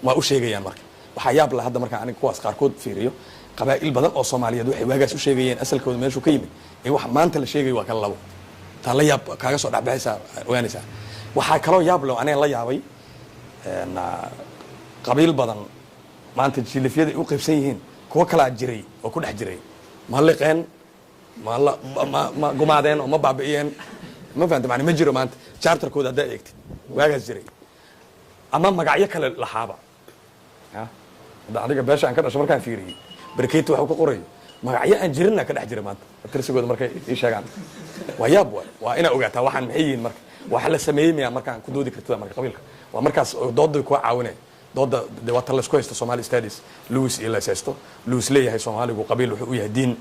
waa u sheegayaan. Marka waxaa yaab la hadda markaan aniga kuwaas qaarkood fiiriyo, qabaa'il badan oo Soomaaliyeed waxay waagaas u sheegayeen asalkooda meeshuu ka yimid ee wax maanta la sheegayo waa kala labo. Taa la yaab kaaga soo dhexbaxaysaa, ogaanaysaa. Waxaa kaloo yaab leh oo aniga la yaabay, qabiil badan maanta jilifyada ay u qaybsan yihiin kuwo kalaa jiray oo ku dhex jiray. Ma liqeen? Ma la ma gumaadeen oo ma baabi'iyeen? Ma fahamta? Macni ma jiro maanta charterkooda haddaa eegtid waagaas jiray ama magacyo kale lahaaba. Ya hadda adiga beesha aan ka dhasho markaan fiiriyey Brichetti waxuu ka qorayo, magacyo aan jirinna ka dhex jira maanta tirsigooda markay ii sheegaan. Waa yaab waay. Waa inaa ogaataa waxaan maxay yihiin. Marka waxa la sameeyey miyaa markaan ku doodi kartida? Marka qabiilka waa markaas dooda kuwa caawinaya. Dooda de waa tan laisku haysto, Somali studies, Lewis iyo lays haysto. Lewis leeyahay Soomaaligu qabiil wuxuu u yahay diin,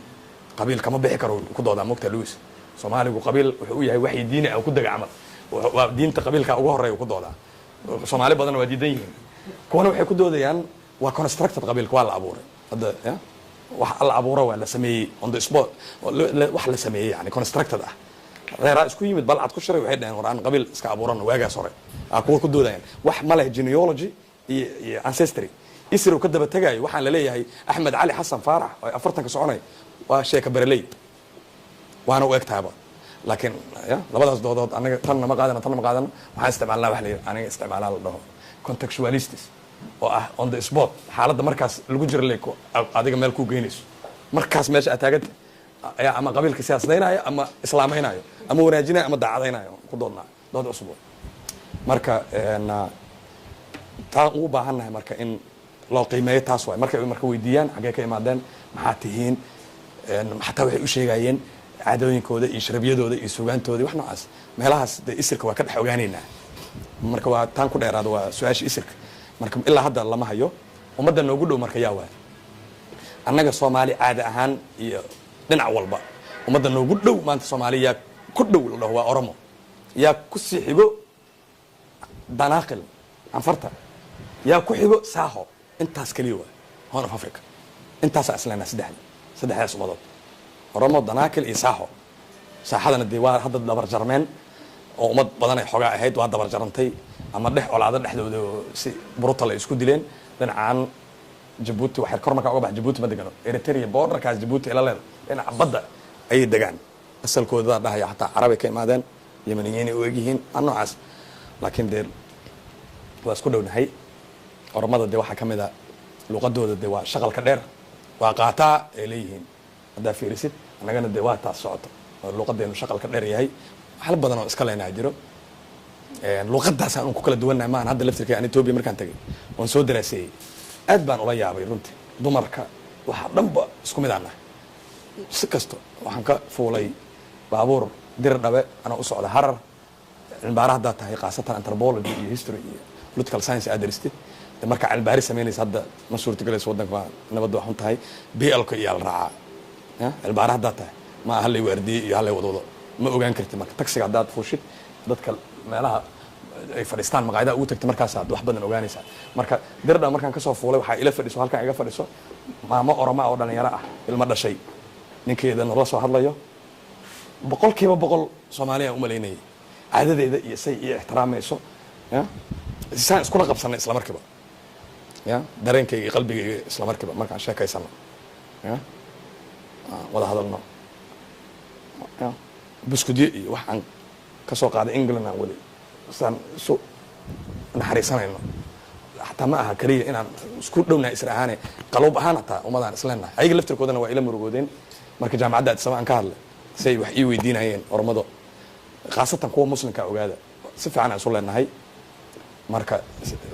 qabiil kama bixi karo ku doodaa, mogta Lewis. Soomaaligu qabiil wuxuu u yahay waxyi diini ah ku dega camal, waa diinta qabiilka ugu horeeya ku doodaa. Soomaali badanna waa diidan yihiin. Kuwana waxay ku doodayaan waa constructed, qabiilka waa la abuuray hadda ya wax la abuuro, waa la sameeyey on the spot, wax la sameeyey, yani constructed ah. Reeraa isku yimid, balcad ku shiray, waxay dhaheen, "War, aan qabiil iska abuurano." Waagaas hore aa kuwa ku doodayaan wax ma leh genealogy iyo ancestry, isir uu ka daba tegayo. Waxaan la leeyahay Axmed Cali Xasan Faarax oo 40-ka soconay waa sheeka bereley, waana u egtaaba. Laakiin ya labadaas doodood anaga tanna ma qaadano, tanna ma qaadano. Waxaan isticmaalnaa wax la aniga isticmaalaa la dhaho contextualists, oo ah on the spot, xaaladda markaas lagu jira le adiga meel kuu geynayso. Markaas meesha aad taaganta ayaa ama qabiilka siyaasadaynayo ama islaamaynayo ama wanaajinayo ama daacadaynayo ku doodnaa dood cusub. Marka taan ugu baahannahay marka in loo qiimeeyo taas waay. Markay marka weydiiyaan xaggee ka imaadeen, maxaa tihiin, xataa waxay u sheegayeen caadooyinkooda iyo sharabyadooda iyo sugaantooda, wax noocaas. Meelahaas dee isirka waa ka dhex ogaaneynaa. Marka waa taan ku dheeraado, waa su-aasha isirka. Marka ilaa hadda lama hayo ummadda noogu dhow. Marka yaa waay annaga Soomaali caada ahaan iyo dhinac walba ummadda noogu dhow maanta? Soomaali yaa ku dhow la dhaho? Waa Oromo. Yaa ku sii xigo? Danaaqil, Canfarta. Yaa ku xigo? Saaho. Intaas keliya waay Horn of Africa. Intaasaa isleenaha, saddexdaas ummadood: Oromo, Danaakil iyo Saaho. Saaxadana dee waa hadda dabar jarmeen oo ummad badan ay xoogaa ahayd, waa dabar jarantay ama dhex colaado dhexdooda oo si brutal ay isku dileen. Dhinacaan Jabuuti waxay kor markaa uga bax, Jabuuti ma degano, Eritrea borderkaas Jabuuti ila leeda, dhinaca badda ayay degaan. Asalkooda dhahaya xataa Carabay ka imaadeen, Yamaniyiinay u egyihiin aan noocaas, laakiin dee waa isku dhownahay. Oromada dee waxaa ka mid a luqadooda dee waa shaqalka dheer, waa qaataa ay leeyihiin haddaa fiirisid. Annagana dee waa taas socoto oo luqadeenu shaqalka dheer yahay. Waxla badan oo iska leenaha jiro, luqadaasaan un ku kala duwannahay maahan. Hadda laftirka aan Etoobiya markaan tagay oon soo daraaseeyey, aad baan ula yaabay runtii. Dumarka waxaa dhanba isku mid aan nahay si kasto. Waxaan ka fuulay baabuur Dir Dhabe anaa u socda Harar. Cilmibaara haddaad tahay, khaasatan anthropology iyo history iyo political science aad daristid de, markaa cilmibaari samaynaysa, hadda ma suurtagelayso, waddanka waa nabadda waa xun tahay, BL-ka iyo la raacaa ya. Cilmibaara haddaad tahay, ma aha hallay waardiyey iyo hallay wadwado, ma ogaan kartid. Marka taxiga haddaad fuushid, dadka meelaha ay fadhiistaan, maqaayadaha ugu tagta, markaasaad wax badan ogaanaysaa. Marka Dirdha markaan kasoo fuulay, waxaa ila fadhiso, halkaan iga fadhiso, maamo Oroma oo dhalinyaro ah, ilmo dhashay, ninkeeda nala soo hadlayo. 100% Soomaaliya u malaynayay caadadeeda iyo say iyo ixtiraamayso ya saan iskula qabsanay isla markiiba ya dareenkayga iyo qalbigayga isla markiiba markaan sheekaysano ya wada hadalno ya buskudyo iyo wax aan kasoo qaaday England aan weli saan isu naxariisanayno. Xataa ma aha keliya inaan isku dhownahay isra ahaane, qaluub ahaan hataa ummadaan isleenahay. Ayaga laftirkoodana waa ila murugoodeen marka jaamacadda Addis Ababa aan ka hadlay, si ay wax ii weydiinayeen Oromado, khaasatan kuwa Muslimka. Ogaada, si fiican aan isu leenahay. Marka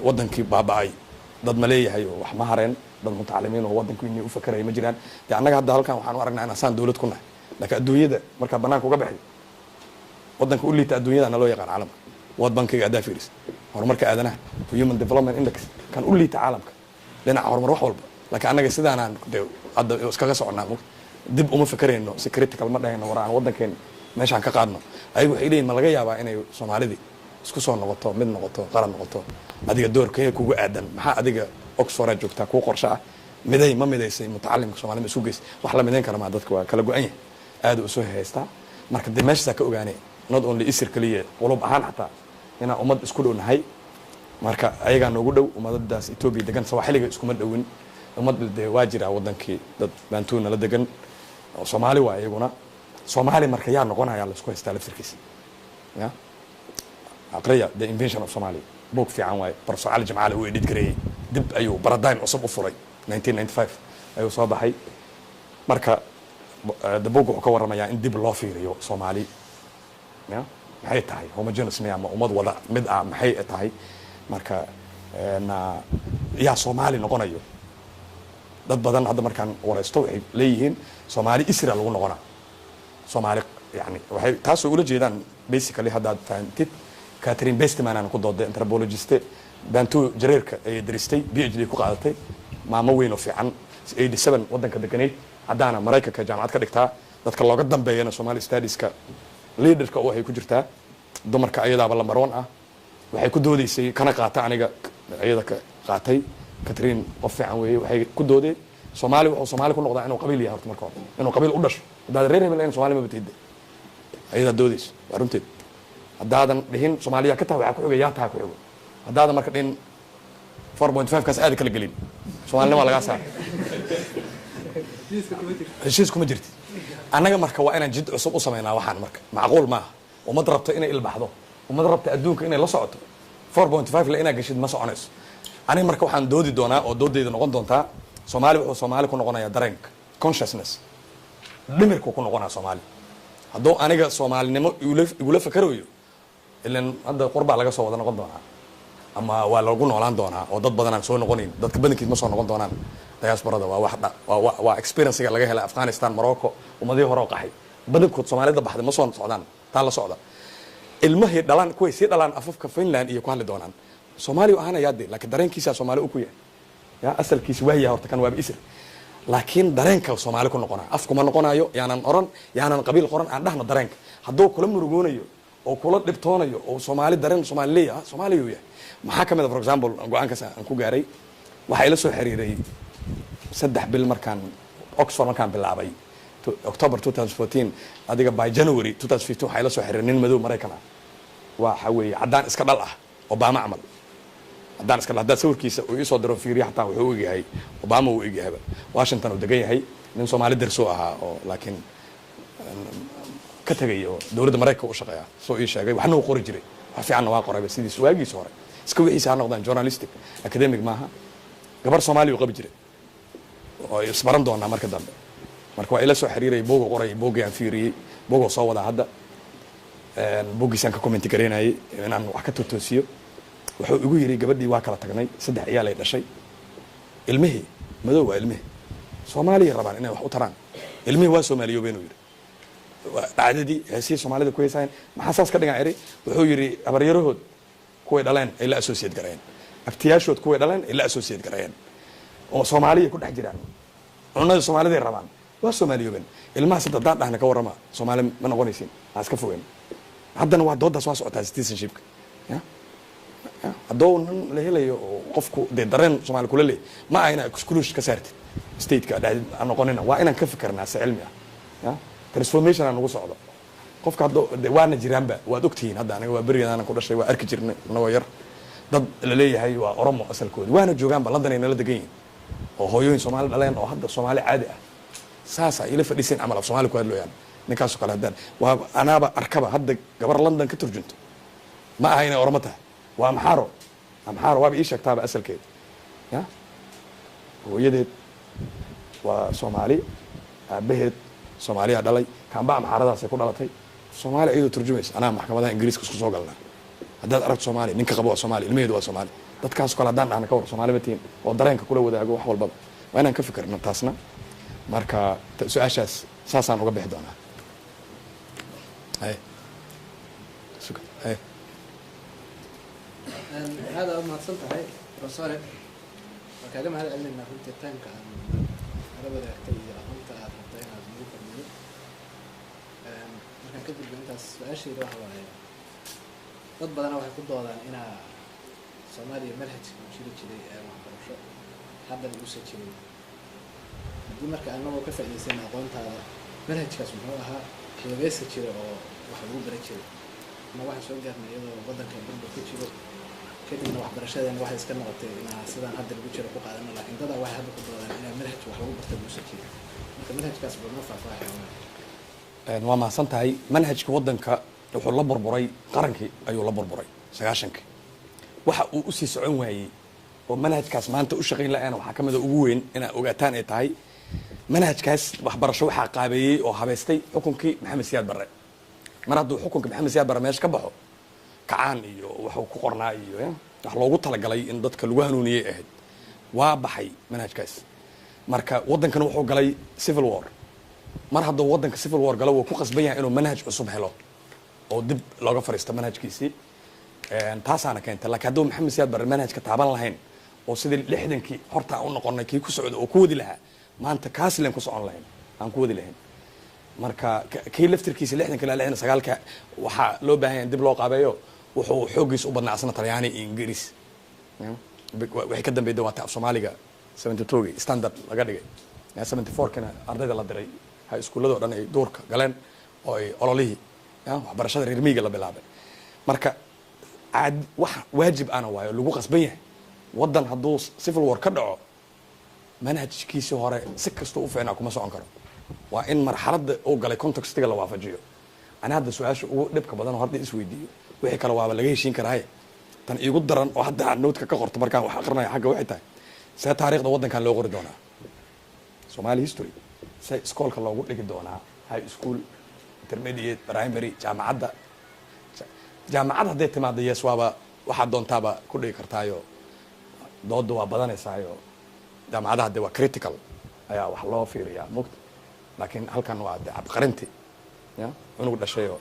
wadankii baaba-ay, dad ma leeyahay oo wax ma hareen, dad mutacalimiin oo wadankiini u fakeraya ma jiraan. Dee annaga hadda halkan waxaan u aragnaa inaan saan dowlad ku nahay, laakiin adduunyada markaa banaanka uga baxay, wadanka u liita adduunyada na loo yaqaan caalamka. World Bankiga haddaa fiiris, horumarka aadanaha, Human Development Index, kan u liita caalamka dhinaca horumar, wax walba. Laakiin annaga sidaanaan de hadda iskaga soconaa, dib uma fakerayno, si critical ma dhahayno, war aan waddankeen meeshaan ka qaadno. Ayagu waxay leeyihin, ma laga yaabaa inay Soomaalidii isku soo noqoto, mid noqoto, qaran noqoto? Adiga doorkee kugu aadan? Maxaa adiga Oxford joogtaa kuu qorsho ah? Miday ma midaysay mutacalimka Soomaalida? Ma isu geys? Wax la midayn kara maa? Dadka waa kala go-an yahay, aada u soo haystaa. Marka dee meeshaasaa ka ogaanay, not only isir keliya, qulub ahaan xataa inaan ummad isku dhow nahay. Marka ayagaa noogu dhow ummadadaas Etoobiya degan. Sawaaxiliga iskuma dhowin. Ummad dee waa jiraa wadankii, dad Baantuuna la degan oo Soomaali waa iyaguna Soomaali. Marka yaa noqonaya laisku haystaa laftirkiisa ya. Aqriya The Invention of Somalia, book fiican waaye. Professor Cali Jamcaale uu edit gareeyey, dib ayuu paradigm cusub u furay. 1995 ayuu soo baxay. Marka the book wuxuu ka warramayaa in dib loo fiiriyo Soomaali ya maxay tahay, homogeneous miya ama ummad wada mid ah maxay tahay? Marka yaa Soomaali noqonayo? Dad badan hadda markaan waraysto waxay leeyihiin Soomaali isra lagu noqonaa. Soomaali yani waxay taasoo ula jeedaan basically, haddaad fahamtid, Catherine Besteman aan ku dooday, anthropologiste Bantu jareerka ayay daristay, PhD ku qaadatay, maamo weyn oo fiican, 87 waddanka deganayd, haddaana Maraykanka jaamacad ka dhigtaa. Dadka looga dambeeyana Somali studieska leaderka waxay ku jirtaa dumarka, ayadaaba number one ah. Waxay ku doodeysay, kana qaata aniga iyada ka qaatay, Catherine qof fiican weeye. Waxay ku doodeen Soomaali wuxuu Soomaali ku noqdaa inuu qabiil yahay horta marka hore, inuu qabiil u dhasho. Haddaad reer hebel ahayn, Soomaali ma batidde. Ayadaa doodeysa, waa runteed. Haddaadan dhihin Soomaaliya ka tahay, waxaa ku xiga yaa taha ku xigo. Haddaadan marka dhihin 4.5 kaas aada kala gelin, Soomaalinima lagaa saara, heshiis kuma jirtid. Annaga marka waa inaan jid cusub u samaynaa waxaan. Marka macquul maaha ummad rabta inay ilbaxdo, ummad rabta adduunka inay la socoto, 4.5 le inaad geshid ma soconayso. Aniga marka waxaan doodi doonaa oo doodayda noqon doontaa: Soomaali wuxuu Soomaali ku noqonayaa dareenka, consciousness, dhimirku ku noqonaa Soomaali. Hadduu aniga Soomaalinimo igula fakarayo, ilan hadda qurbaa laga soo wada noqon doonaa ama waa lagu noolaan doonaa oo dad badan aan soo noqonayn. Dadka badankiis ma soo noqon doonaan diasporada. Waa wax waa experiencega laga helay Afghanistan, Morocco, ummadihii hore oo qaxay badankood. Soomaalida baxday ma soo socdaan, taa la socda. Ilmahay dhalaan, kuway sii dhalaan, afafka Finland iyo ku hadli doonaan. Soomaaliya ahaanayaa de, laakiin dareenkiisa Soomaali u ku yahay ya asalkiisa waaya horta kan waaba isir, laakiin dareenka Soomaali ku noqonaa, afkuma noqonayo. Yaanan oran, yaanan qabiil qoran, aan dhahno dareenka. Hadduu kula murugoonayo oo kula dhibtoonayo oo Soomaali dareen Soomaali leeyaha, Soomaaliya uu yahay. Maxaa ka mid a, for example, go-aankaas aan ku gaaray? Waxaa ila soo xiriiray 3 bil markaan Oxford markaan bilaabay, October 2014, adiga by January 2015, waxaa ila soo xiriiray nin madow Maraykan ah. Waxa weeye caddaan iska dhal ah, Obama camal, haddaan iska haddaad sawirkiisa uu iisoo diro fiiriya, xataa wuxuu u egyahay Obama, uu egyahayba. Washington uu degan yahay. Nin Soomaali darsoo ahaa oo laakiin ka tegay oo dowladda Maraykanka u shaqeeya soo ii sheegay. Waxna uu qori jiray, wax fiicanna waa qorayba sidiis waagiisa hore iska wixiisa ha noqdaan, journalistic academic maaha. Gabar Soomaaliya uu qabi jiray oo isbaran doonaa marka dambe. Marka waa ila soo xiriiray, buuga qoray, buuggii aan fiiriyey, buugoo soo wadaa hadda, buuggiisaan ka comment garaynayay inaan wax ka totoosiyo. Wuxuu igu yidhi gabadhii waa kala tagnay, saddex ciyaal ay dhashay, ilmihii madow waa, ilmihii Soomaaliya rabaan inay wax u taraan, ilmihii waa Soomaaliyoobeen, uu yidhi. Dhacdadii heesihii Soomaalida ku heesaayeen. Maxaa saas ka dhigan eri? Wuxuu yidhi habaryarahood kuway dhaleen ay la associate gareeyeen, abtiyaashood kuway dhaleen ay la associate gareeyeen, oo Soomaaliya ku dhex jiraan, cunada Soomaaliday rabaan, waa Soomaaliyoobeen ilmahaas. Hadda haddaan dhahna ka warrama, Soomaali ma noqonaysin, ha iska fogeen. Haddana waa doodaas waa socotaa, citizenshipka ya hadduu nin la helayo oo qofku dee dareen Soomaali kula leeyahy, ma aha inaa exclusion ka saartid stateka dhahdid aan noqonina. Waa inaan ka fikirnaa si cilmi ah ya transformation aan nagu socdo. Qofka hadda de waana jiraanba, waad ogtihiin. Hadda aniga waa berigeedana ku dhashay, waa arki jirnay anagoo yar dad la leeyahay waa Oromo asalkoodi, waana joogaanba, London ay nala degan yihiin, oo hooyooyin Soomaali dhaleen oo hadda Soomaali caadi ah saasa ila fadhiiseen camal, af Soomaali ku hadlooyaan. Ninkaasoo kale haddaan waa anaaba arkaba hadda gabar London ka turjunto, ma aha inay Oromo tahay, waa Amxaaro. Amxaaro waaba ii sheegtaaba asalkeeda ya hooyadeed waa Soomaali, aabaheed Soomaaliyaa dhalay, kaamba Amxaaradaasay ku dhalatay. Soomaali iyadoo turjumaysa anaa maxkamadaha Ingiriiska isku soo galnaa. Haddaad aragto Soomaaliya, ninka qabo waa Soomaali, ilmaheedu waa Soomaali. Dadkaas kale haddaan dhahna ka war, Soomaali ma tihin, oo dareenka kula wadaago wax walbaba, waa inaan ka fikirno taasna. Marka su-aashaas saasaan uga bixi doonaa. Haye, suga, haye. Aad aad umahadsan tahay, professore. Waan kaaga mahad celinaynaa runtii timeka aad nala wadaagtay iyo aqoonta aad rabto inaad nagu kordhiyo. Markaan ka gudbo intaas, su-aashayda waxa waaye: dad badana waxay ku doodaan inaa Soomaaliya manhajka uu jiri jiray ee waxbarasho haddana uusan jirin. Haddii marka anagoo ka faa'iidaysana aqoontaada, manhajkaas muxuu ahaa, xilligeesa jira oo wax lagu baran jiray? Ama waxaan soo gaarnay iyadoo waddanka burbur ku jiro, kadibna waxbarashadeena waxay iska noqotay inaa sidaan hadda lagu jiro ku qaadano, laakiin dadaa waxay hadda ku doodaan inaa manhaj wax lagu barta uusan jirin. Marka manhajkaas bal noo faahfaahay. Waa mahadsan tahay. Manhajka waddanka wuxuu la burburay, qarankii ayuu la burburay 90-kii. Waxa uu usii socon waayey oo manhajkaas maanta u shaqayn la-aana waxaa ka mid a ugu weyn inaa ogaataan ay tahay: manhajkaas waxbarasho waxaa qaabeeyey oo habaystay xukunkii Maxamed Siyaad Barre. Mar hadduu xukunka Maxamed Siyaad Barre meesha ka baxo, kacaan iyo waxuu ku qornaa iyo wax loogu talagalay in dadka lagu hanuuniyey ahayd, waa baxay manhajkaas. Marka waddankana wuxuu galay civil war. Mar hadduu waddanka civil war galo, wuu ku qasban yahay inuu manhaj cusub helo oo dib looga fariisto manhajkiisii. Taasaana keentay. Lakiin hadduu Maxamed Siyaad Barre manhajka taaban lahayn oo sidii 60-kii horta aan u noqonay kii ku socda oo ku wadi lahaa, maanta kaas len ku socon lahayn, aan ku wadi lahayn. Marka kii laftirkiisa 60-ka ilaa 69-ka waxaa loo baahan yahay in dib loo qaabeeyo. Wuxuu xooggiisa u badnaa asna Talyaani iyo Ingiriis. Waxay ka dambeeyay waata af Soomaaliga 72 standard laga dhigay, 74-kina ardayda la diray, ha iskuullado dhan ay duurka galeen oo ay ololihii waxbarashada reer miyiga la bilaabay. Marka caad wax waajib ana waayo lagu qasban yahay. Waddan hadduu civil war ka dhaco, manhajkiisii hore si kastoo u fiicnaa kuma socon karo. Waa in marxaladda uu galay, contextiga la waafajiyo. Ani hadda su-aasha ugu dhibka badan oo hadda isweydiiyo, wixii kale waaba laga heshiin karaaye, tan iigu daran oo hadda aan note-ka ka qorto markaan wax aqrinayo xagga waxay tahay: see taariikhda waddankan loo qori doonaa? Somali history see iskoolka loogu dhigi doonaa? High school, intermediate, primary, jaamacadda. Jaamacad hadday timaado, yes, waaba waxaad doontaaba ku dhigi kartaayo, dooda waa badanaysaayo. Jaamacadaha de waa critical ayaa wax loo fiiriyaa mugta, laakiin halkan waa de cabqarinti ya cunug dhashayoo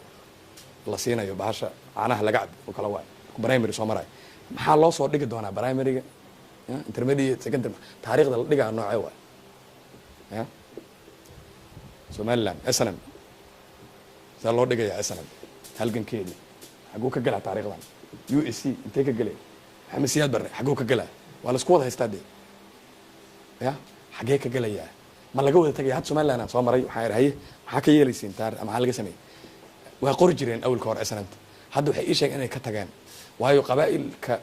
la siinayo bahasha caanaha laga cabo oo kala waay. Primary soo marayo, maxaa loo soo dhigi doonaa primaryga ya intermediate, secondary? Taariikhda la dhigaa noocee waay ya Somaliland? SNM see loo dhigayaa? SNM halgankeedii xaguu ka gelaa taariikhdan? USC intee ka gelay? Maxamed Siyaad Barre xaguu ka gelaa? Waa la isku wada haystaa dee. Ya xagee ka gelayaa? Ma laga wada tagaya? Hadda Somaliland aan soo maray, waxaan idhi: "Haye, maxaa ka yeelaysiin taar maxaa laga sameeyey?" Waa qori jireen awalka hore SNMta. Hadda waxay ii sheegeen inay ka tageen, waayo qabaa'ilka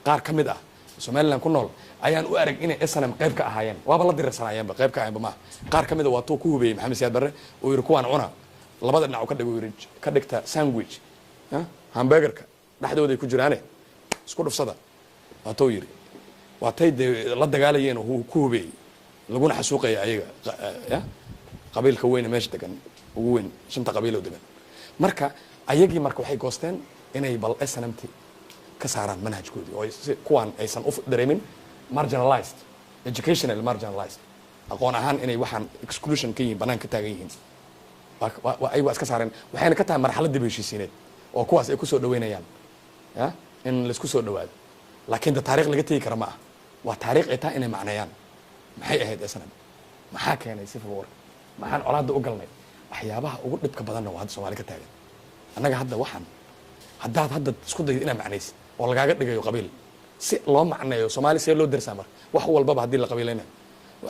qaar ka mid ah Somaliland ku nool ayaan u arag inay SNM qayb ka ahaayeen, waaba la dirirsanaayeenba, qayb ka ahayenba maaha. Qaar ka mid a waa tuu ku hubeeyey Maxamed Siyaad Barre uu yidhi: "Kuwaan cuna." Labada dhinac uu ka dhig, uu yidhi: "Ka dhigta sandwich hamburgerka, dhexdooday ku jiraane, isku dhufsada." Waa tuu yidhi, waa tay dee la dagaalayeen oo ku hubeeyey, laguna xasuuqaya ayaga ya qabiilka weyne meesha degan, ugu weyn shanta qabiiloo degan. Marka ayagii marka waxay goosteen inay bal SNMT ka saaraan manhajkoodii oo si kuwaan aysan u dareemin marginalized, educational marginalized, aqoon ahaan inay waxaan exclusion ka yihiin, banaan ka taagan yihiin. Ay waa iska saareen, waxayna ka tahay marxalad dib heshiisiineed oo kuwaas ay kusoo dhaweynayaan ya in laisku soo dhawaado. Laakiin de taarikh laga tegi kara ma ah. Waa taariikh ay tahay inay macneeyaan: maxay ahayd SNM? Maxaa keenay civil war? Maxaan colaadda u galnay? Waxyaabaha ugu dhibka badanna waa hadda Soomaali ka taagan. Annaga hadda waxaan haddaad hadda isku daydo inaad macnaysid oo lagaaga dhigayo qabiil, si loo macneeyo Soomaali see loo dersaa? Marka wax walbaba haddii la qabiilaynayo,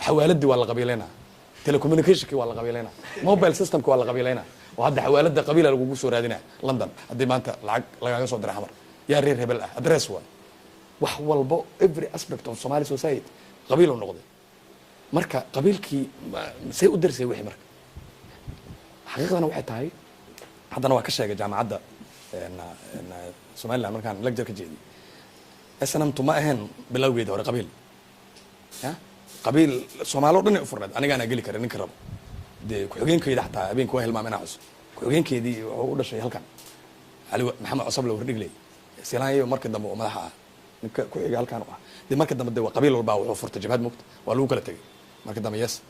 xawaaladii waa la qabiilaynaa, telecommunicationki waa la qabiilaynaa, mobile systemki waa la qabiilaynaa, oo hadda xawaalada qabiila lagugu soo raadinaya. London haddii maanta lacag lagaaga soo diray xamar, yaa reer hebel ah? Address waay. Wax walbo, every aspect of Somali society qabiil uu noqday. Marka qabiilkii see u darsay wixii? Marka xaqiiqdana waxay tahay, haddana waa ka sheegay jaamacadda Somaliland markaan lecture ka jeediyey, SNMtu ma ahayn bilowgeeda hore qabiil. Ya qabiil Soomaali o dhan ay u furneed, anigaana geli kara ninka rabo. Dee ku-xigeenkeyda xataa habeenka waa hilmaam inaa xuso, ku-xigeenkeedii wuxuu u dhashay halkan, Cali Maxamed Cosable Wardhigley Silaanyo, markii dambe oo madaxa ah, ninka ku-xiga halkaan u ah. Dee marka dambe de waa qabiil walbaa wuxuu furtay jabhad mugta, waa lagu kala tegay marka dambe, yes.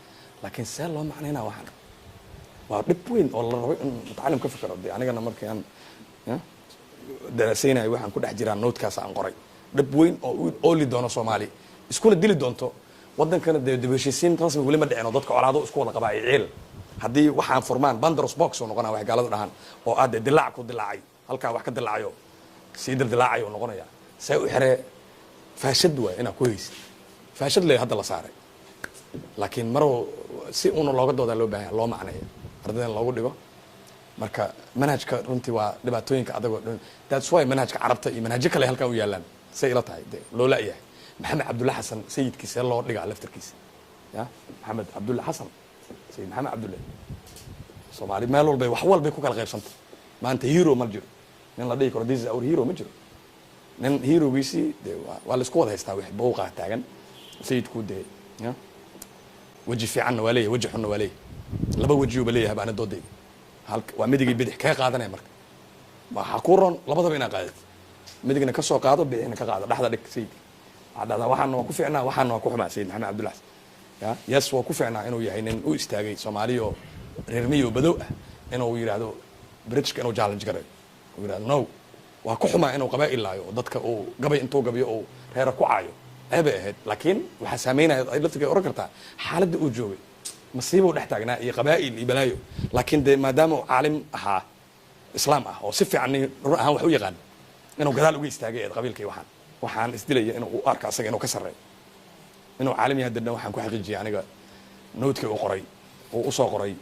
Laakiin see loo macnaynaa? Waxaan waa dhib weyn oo la rabo in mutacalim ka fikiro. De anigana markii aan darasaynayo waxaan ku dhex jiraa note-kaas aan qoray, dhib weyn oo u ooli doono Soomaali, iskuna dili doonto waddankana. Dee dib heshiisiin rasmi weli ma dhicin oo dadka colaado isku wada qabaa ay ciil. Haddii waxaan furmaan, Pandora's box uu noqonaa, waxay gaaladu dhahaan, oo ah dee dilaac ku dilaacay halkaa, wax ka dilaacayo sii dildilaacayo uu noqonaya. See u xiree? Faashad waay inaad ku haysid, faashad le hadda la saaray. Laakiin mar si una looga doodaa loo baahan, loo macneeyo, ardaydan loogu dhigo. Marka manhajka runtii waa dhibaatooyinka adagoo dhan. That's why manhajka Carabta iyo manhajyo kale halkan u yaalaan, say ila tahay de loo la-yahay. Maxamed Cabdulla Xasan sayidkiisa loo dhigaa laftarkiisa ya Maxamed Cabdulla Xasan, Sayid Maxamed Cabdulle. Soomaali meel walbay wax walbay ku kala qaybsantay. Maanta hero ma jiro, nin la dhihi karo "This is our hero" ma jiro. Nin herogiisii de waa la isku wada haystaa, wix buuqaa taagan. Sayidku dee ya weji fiicanna waa leeyahay, weji xunna waa leeyahay, laba wejiyuba leeyahay. Baana doodayda halka waa midigii bidix kee qaadanaya. Marka waxaa kuu roon labadaba inaad qaadatid, midigna ka soo qaado, bidixna ka qaado, dhexda dhig sayidka. Waxaa dhahdaa: "Waxaana waa ku fiicnaa, waxaana waa ku xumaa." Sayid Maxamed Cabdulla Xasan ya yes, waa ku fiicnaa inuu yahay nin u istaagay Soomaaliya oo reer miyi oo badow ah, inuu yidhaahdo Britishka, inuu challenge garayo, uu yidhahdo no. Waa ku xumaa inuu qabaa'il laayo oo dadka uu gabay intuu gabiyo uu reera ku caayo, ceebay ahayd. Laakiin waxaa saameynaya ay laftiga oran kartaa xaaladda uu joogay, masiibuu dhex taagnaa iyo qabaa'il iyo balaayo. Laakiin dee maadaama uu caalim ahaa, islaam ah oo si fiican nin run ahaan wax u yaqaan. Inuu gadaal uga istaagay eed qabiilkii, waxaan isdilaya inuu u arka asaga inuu ka sarreeyo, inuu caalim yahay. Dadna waxaan ku xaqiijiyay aniga note-kii uu qoray, uu usoo qoray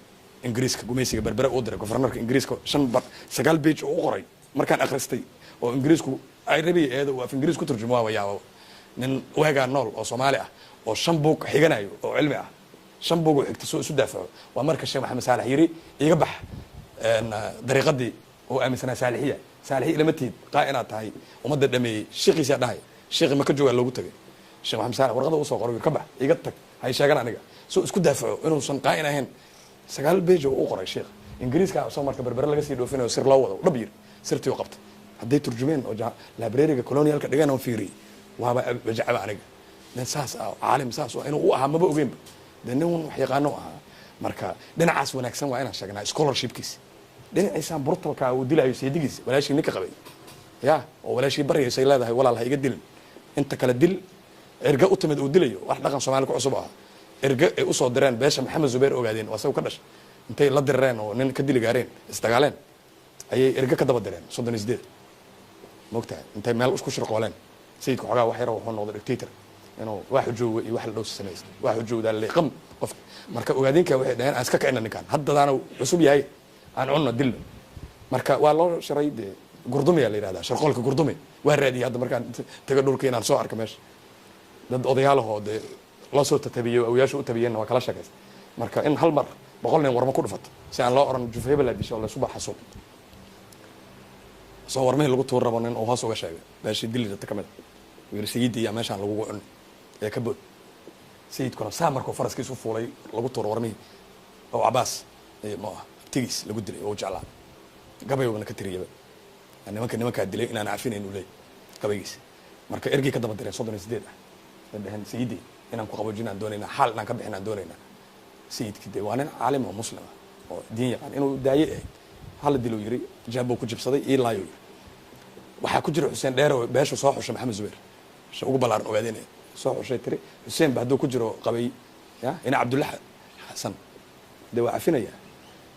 Ingiriiska gumaysiga Berbere uu diray governorka Ingiriiska, shan bar sagaal page oo u qoray. Markaan akhristay oo Ingiriisku Carabiga eeda uu af Ingiriis ku turjumo, waaba yaaba nin weegaa nool oo Soomaali ah oo shan buug xiganayo oo cilmi ah, shan buug oo xigta soo isu daafaco. Waa marka Sheekh Maxamed Saalax yiri iga bax dariiqadii oo aaminsanaa Saalixiya, Saalixiya ilama tihid, qaa inaad tahay ummadda dhameeyey. Sheekhiisaa dhahay, sheekhi maka joogaa loogu tagay. Sheekh Maxamed Saalax warqada usoo qoray, ka bax, iga tag, hay sheegan aniga, soo isku daafaco inuusan qaa'in ahayn. Sagaal page oo u qoray sheekh Ingiriiska soo marka Berbere laga sii dhoofinayo, sir loo wado dhab yiri, sirtii u qabtay hadday turjumeen oo library-ga colonialka dhigan oo fiiriyey, waaba wajacaba aniga. Nin saas ah, caalim saas ah inuu u ahaa maba ogeynba. Dee nin wax yaqaano ahaa. Marka dhinacaas wanaagsan waa inaan sheegnaa, scholarshipkiisa. Dhinaciisaan brutalka uu dilayo seedigiisa, walaashii ninka qabay ya oo walaashii baryaysay leedahay, "Walaal, ha iga dilin, inta kale dil." Erga u timid uu dilayo, wax dhaqan Soomaali ku cusub ah. Erge ay usoo direen beesha Maxamed Zubayr, ogaadeen waa isagu ka dhashay, intay la direen oo nin ka dili gaareen, isdagaaleen, ayay erge ka daba direen 38, mogtahay, intay meel isku shirqooleen. Sayidka xoogaa wax yar wuxuu noqday dictator, inuu wax xujooga iyo wax la dhowsa samaysto, wax xujoogdaa liqam qofka. Marka ogaadinka waxay dhaheen, "Aan iska kicina ninkan, haddadaana cusub yahay, aan cunno, dilno." Marka waa loo shiray. Dee Gurdumiyaa la yihahdaa shirqoolka Gurdumi. Waa raadiyay hadda markaan tago dhulka inaan soo arko meesha dad odayaalahoo dee loo soo tatabiyey, awyaasha u tabiyeenna waa kala sheekaysta. Marka in hal mar 100 nin warma ku dhufato si aan loo oran jufa hebel disho oo laysu baxasuuq soo warmihii lagu tuur rabo, nin uu hoos uga sheegay beeshii dili rabta ka mid a, uu yidhi, "Sayidii yaa meeshaan lagugu cuni ee ka bood." Sayidkuna saa markuu faraskiisu fuulay lagu tuuro warmihii oo Cabaas mo ah tigiis lagu dilay oo u jeclaa, gabayguna ka tiriyaba nimanka nimankaa dilay inaan cafinayn uu leeyay gabaygiisa. Marka ergey ka daba direen 38 ah, ay dhaheen, "Sayidii inaan ku qaboojin aan doonaynaa, xaal inaan ka bixin aan doonaynaa." Sayidkii dee waa nin caalim oo muslim ah oo diin yaqaan, inuu daaye ahayd. Hala diluu yiri, jaabuu ku jibsaday, ii laayo yiri. Waxaa ku jira Xuseen Dheer oo beesha soo xushay, Maxamed Zubayr sha ugu ballaaran ogaadeenaya soo xushay, tiri Xuseen ba hadduu ku jiro qabay ya ina Cabdulla Xasan, dee waa cafinaya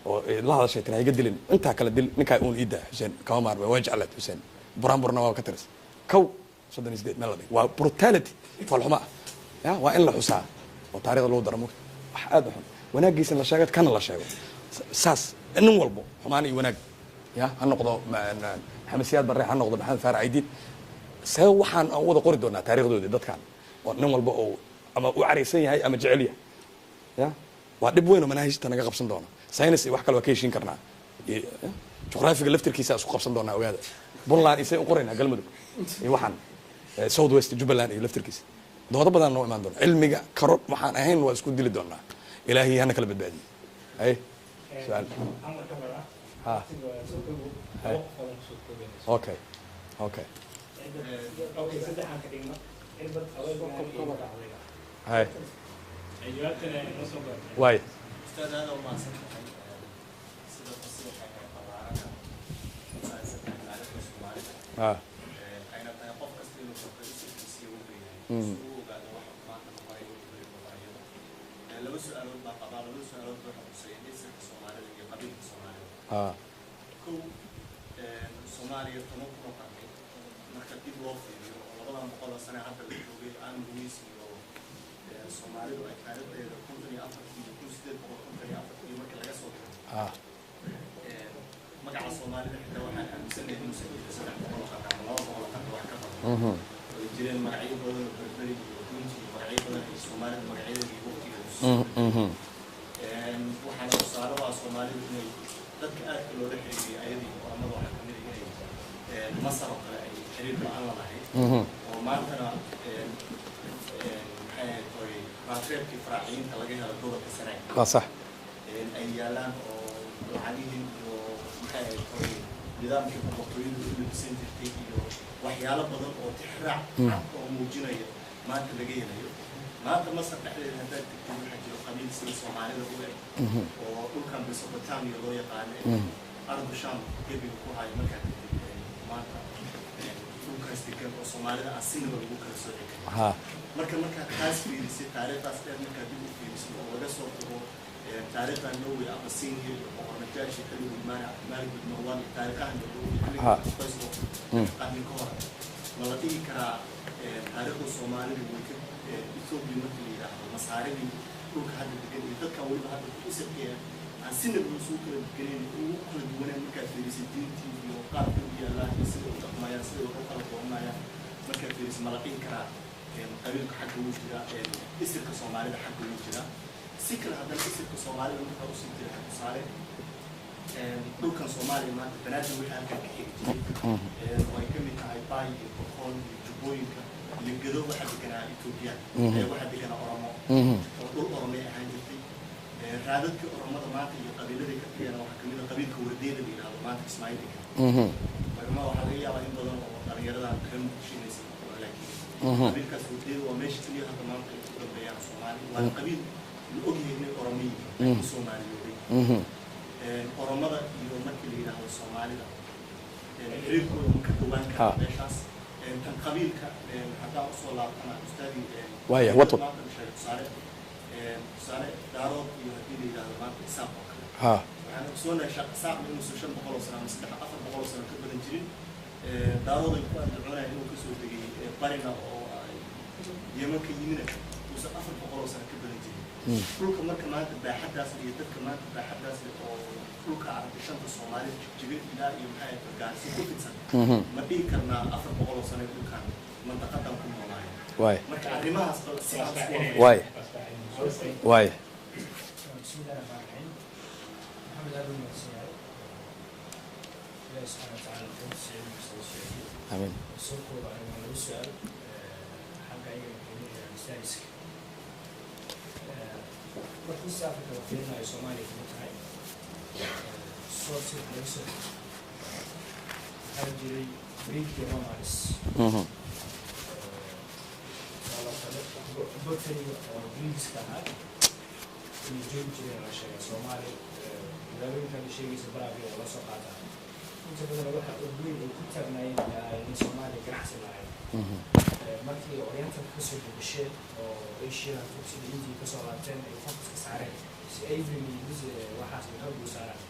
oo la hadashay, tiri, "Ha iga dilin, intaa kale dil, ninkaa uun ii daa, Xuseen kama maarmay." Waa jeclaad Xuseen, buraanburna waa ka tiris kow 38 meel la dhig. Waa brutality foolxumo ah ya, waa in la xusaa oo taarikhda lagu daro mugta. Wax aad u xun wanaaggiisana la sheego, kana la sheego saas nin walbo xumaan iyo wanaag ya ha noqdo Maxamed Siyaad Barre, ha noqdo Maxamed Faarax Aydiid, see waxaan aan wada qori doonaa taarikhdoodii dadkan oo nin walba oo ama u caraysan yahay ama jecel yahay. Ya waa dhib weyn oo manaahijta naga qabsan doona. Science iyo wax kale waa ka heshiin karnaa, juqraafiga laftirkiisa isku qabsan doonaa. Ogaada, Puntland isay u qoraynaa, Galmudug iyo waxaan South West, Jubbaland iyo laftirkiisa doodo badan noo imaan doona. Cilmiga karo waxaan ahayn waa isku dili doonaa. Ilaahay hana kala badbaadiye. Ay su-aal ha. Okay. Okay, saddexaan ka dhigno. Cirbad Hay. Jawaabtana inoo soo gaartay. Waay. Ustaad, aad u mahadsan tahay sida fasiixa ee ballaaran fahansan taariikhda Soomaalida, ayna tahay qof kasta inuu barto isirkiisa wuxuu yahay si uu ogaado waxa uu maanta noqonayo, wuxuu beri noqonayo. Laba su-aalood baa qabaa. Labada su-aalood waxay quseeyeen isirka Soomaalida iyo qabiilka Soomaalida. Kow, Soomaaliya 10,000 oo qarni marka dib loo fiiriyo oo 200 oo sane hadda la joogay, aan Luis iyo Soomaalidu ay taariikhdeeda 54-kii iyo 1854-kii markii laga soo tago, magaca Soomaalida xitaa waxaan aaminsanahay inuusan jirin 300 oo qarni ama 200 oo qarni wax ka badan, oo ay jireen magacyo badan oo Berberi iyo Gunti iyo magacyo badan ay Soomaalida magacyadeeda iyo waqtigeeda. Waxaana tusaale u ah Soomaalidu inay dadka aadka loola xiriiriyay ayadii oramada, waxaa kamid ah inay Masar oo kale ay xiriir la-aan la lahayd, oo maantana maxay ahayd oy raadreebkii faraaciyiinta laga helo gobolka Sanaag Waa sax. ay yaalaan, oo lacagihii iyo maxay ahayd oy nidaamkii boqortooyadu u labisan jirtay iyo waxyaalo badan oo tixraac cad oo muujinaya maanta laga helayo. Maanta Masar dhexdeeda haddaad tegtid, waxaa jiro qabiil sida Soomaalida u eg oo dhulkan Mesopotamia loo yaqaano ee ardu Sham gebiga ku hayo. Markaad tegtid maanta dhulkaas degan oo Soomaalida aan sinaba lagu kala sooci karin. Marka markaad taas fiirisay, taariikhdaas dheer markaad dib u fiirisid oo laga soo tago Taariikhda Norway, Abasinia iyo Boqor Najaashi xilligii imaanay Cabdimalik bin Marwan iyo taariikhahan Norway xilligii qarni ka hor, ma la dhihi karaa taariikhda Soomaalidu way ka Ethiopia marka la yidhaahdo Masaaridii dhulka hadda degan iyo dadkan weliba hadda isirkeeda aan sinaba isugu kala deganeyn, ugu kala duwaneen markaad fiirisid diintii iyo qaabka u yaallaan iyo sida u dhaqmayaan, sida wax u kala dooranayaan markaad fiirisid, ma la dhihi karaa qabiilka xagga wuu jiraa, isirka Soomaalida xagga wuu jiraa? Si kale haddana isirka Soomaalida markaa usii jira, tusaale dhulkan Soomaaliya maanta Banaadir wixii halkan ka xigi jiray oo ay ka mid tahay Baay iyo Boqol iyo Jubbooyinka iyo Gedo, waxaa deganaa Etoobiya, waxaa deganaa Oromo oo dhul Oromay ahaan jirtay. Raadadkii Oromada maanta iyo qabiiladii ka tagayana waxaa kamid a qabiilka Wardeeda la yidhahdo maanta Ismaaciil degan. Marka waxaa laga yaabaa in badan oo dhalinyaradan reer Muqdisho inaysan aqoon, laakiin qabiilkaas Wardeeda waa meesha keliya hadda maanta ay ku dambeeyaan Soomaali. Waana qabiil la ogyahay inay Oromo yihiin laakiin Soomaaliyoobay. Oromada iyo markii la yidhaahdo Soomaalida xiriirkooda ma ka dhawaan karaa meeshaas? Tan qabiilka haddaan usoo laabtana, ustaadii, Waaya, wad. maanta la sheegay, tusaale Daarood iyo haddii la yidhaahdo maanta Isaaq oo kale, waxaan ogsoonahay Isaaqna inuusan 500 oo sano ama 300 400 oo sano ka badan jirin. Daarood ay ku andacoonayaan inuu kasoo degay barina oo ay Yeman ka yimina uusan 400 oo sano ka badan jirin. Dhulka marka maanta baaxaddaas iyo dadka maanta baaxaddaas leh oo dhulka Aragta shanta Soomaalida Jigjiga ilaa iyo maxay ahayd Gaarsi ku fidsan, ma dhihi karnaa 400 oo sano dhulkan mandaqadan ku noolaayeen? Waaya. Marka arrimahaas bal si aan isku Waaya. بسم الله الرحمن الرحيم. محمد aad u mahadsan yahay. Ilaahi subxaana watacaala aqoontiisa cilmigiisa u sheegay. Amiin. Soo kooba aniga laba su-aal xagga ayaga qiimaha masaaliska. Marka East Africa la fiirinayo, Soomaaliya kama tahay source wax laga soo waxaa jiray Greek iyo Romans, tusaale kale botany oo Greekska ahaa inay joogi jireen la sheegay Soomaali. Magaalooyinkan la sheegaysa Baraabia oo la soo qaataa inta badan waxa ugu weyn ay ku taagnaayeen inay Soomaaliya ganacsi lahayd. Markii Orientalka kasoo bedesheen oo Asia fog sida India kasoo laabteen, ay focuska saareen si ivory iyo waxaas ay xoog u saaraan.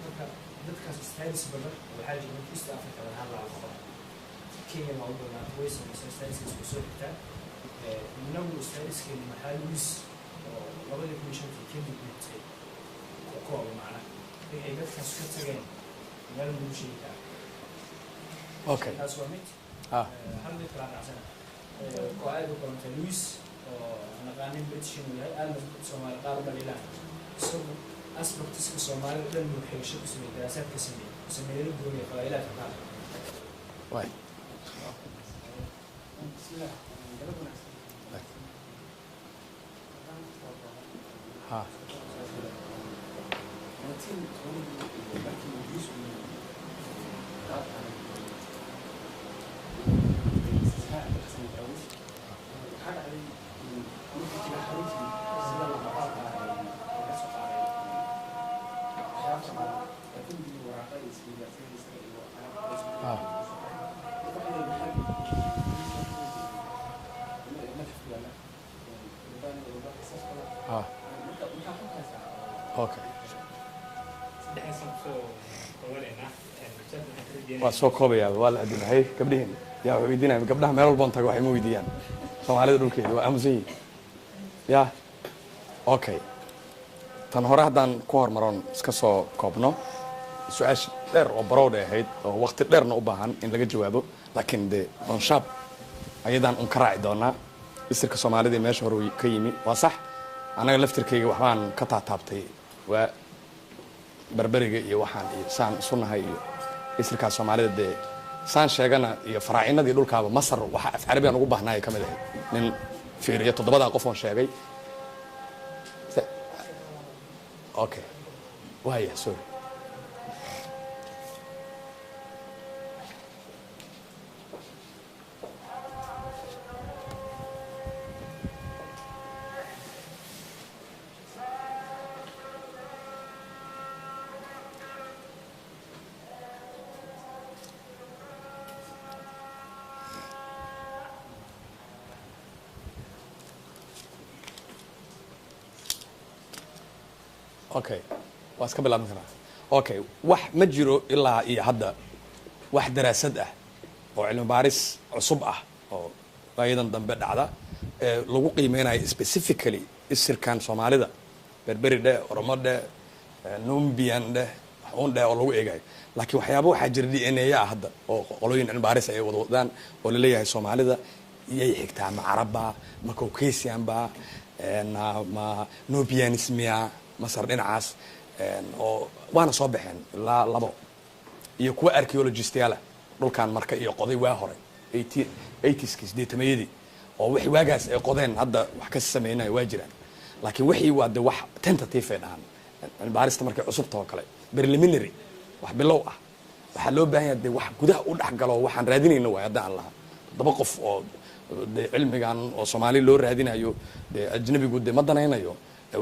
Marka dadkaas studies badan oo waxaa jira marka East Africa laga hadlaa la qoro, Kenya waa u badnaa, way samaysaa studieskaas, way soo xigtaa. Inagu studieskeenu maxaa Lewis oo 2005-tii kadib dhintay ku kooba macna wixii dadkaas ka tageen meel lagu sheegi karaa? Okay. Taas waa mid. Hal mid kala raacsana oo aad u qorantay Lewis oo naqaanin British inuu yahay, aadna dadka Soomaali qaar u dhaliilaan, isagu aspectiska Soomaalida dhan buu xigasho ku sameeyey, daraasaad ka sameeyey, sameeyey la gooniya qabaa'ilaadka qaar. Waaya. Bismillah, galab wanaagsan. 1920 markii Ingiriisku dalkan waxaa dhacday markii jira xaruntii sida maqaalka laga soo qaaday waxyaabo badan ee ka mid yihiin waraaqa iyo isweydaarsanaysa iyo alaab. Marka waxay leeyihiin madxaf ku yaalla saas kale. Marka maxaa ku haysaa? Okay. Saddexdaasaan kusoo koobaneynaa. Ustaad, waxaan ka rajeynayaa Waa soo koobayaa, waa la adimahay. Gabdhihiin yaa wax weydiinaya? Gabdhaha meel walboon tago waxay ma weydiiyaan Soomaalida dhulkeeda, waa aamusan yihin ya. Okay, tan hore haddaan ku hormaroon iska soo koobno su-aasha dheer oo barowdhay ahayd oo waqti dheerna u baahan in laga jawaabo, laakiin dee donshaab ayadaan un ka raaci doonaa. Isirka Soomaalida meesha hore ka yimi waa sax. Annaga laftirkayga waxbaan ka taataabtay, waa Barberiga iyo waxaan iyo saan isu nahay iyo isirkaa Soomaalida dee saan sheegana iyo faraacinadii dhulkaaba Masar waxa af Carabigan ugu baahnaaya ka mid ahayd nin fiiriyo toddobadaa qof oon sheegay. Okay, waaya, sorry. Okay, waa iska bilaaban karaa. Okay, wax ma jiro ilaa iyo hadda wax daraasad ah oo cilmi baaris cusub ah oo waayadan dambe dhacda ee lagu qiimeynayo specifically isirkan Soomaalida, Berberi dheh, Oromo dheh, Nubian dheh, un dheh, oo lagu eegayo. Laakiin waxyaaba waxaa jira DNA ah hadda oo qolooyin cilmi baaris ay wada wadaan oo laleeyahay Soomaalida iyay xigtaa, ma Carabba, ma Caucasian ba, ma Nubianismia, Masar dhinacaas, oo waana soo baxeen ilaa labo iyo kuwa archaeologistyaal ah dhulkan marka iyo qoday waa hore 80-ski, 80-mayadii, oo wixii waagaas ay qodeen hadda wax ka sameynaya waa jiraan. Laakiin wixii waa de wax tentative ay dhahaan cilmi baarista markay cusubta oo kale, preliminary, wax bilow ah. Waxaa loo baahan yahay de wax gudaha u dhex galo. Waxaan raadinayna waay hadda aan lahaa 7 qof oo de cilmigan oo Soomaali loo raadinayo, dee ajnabigu de ma danaynayo.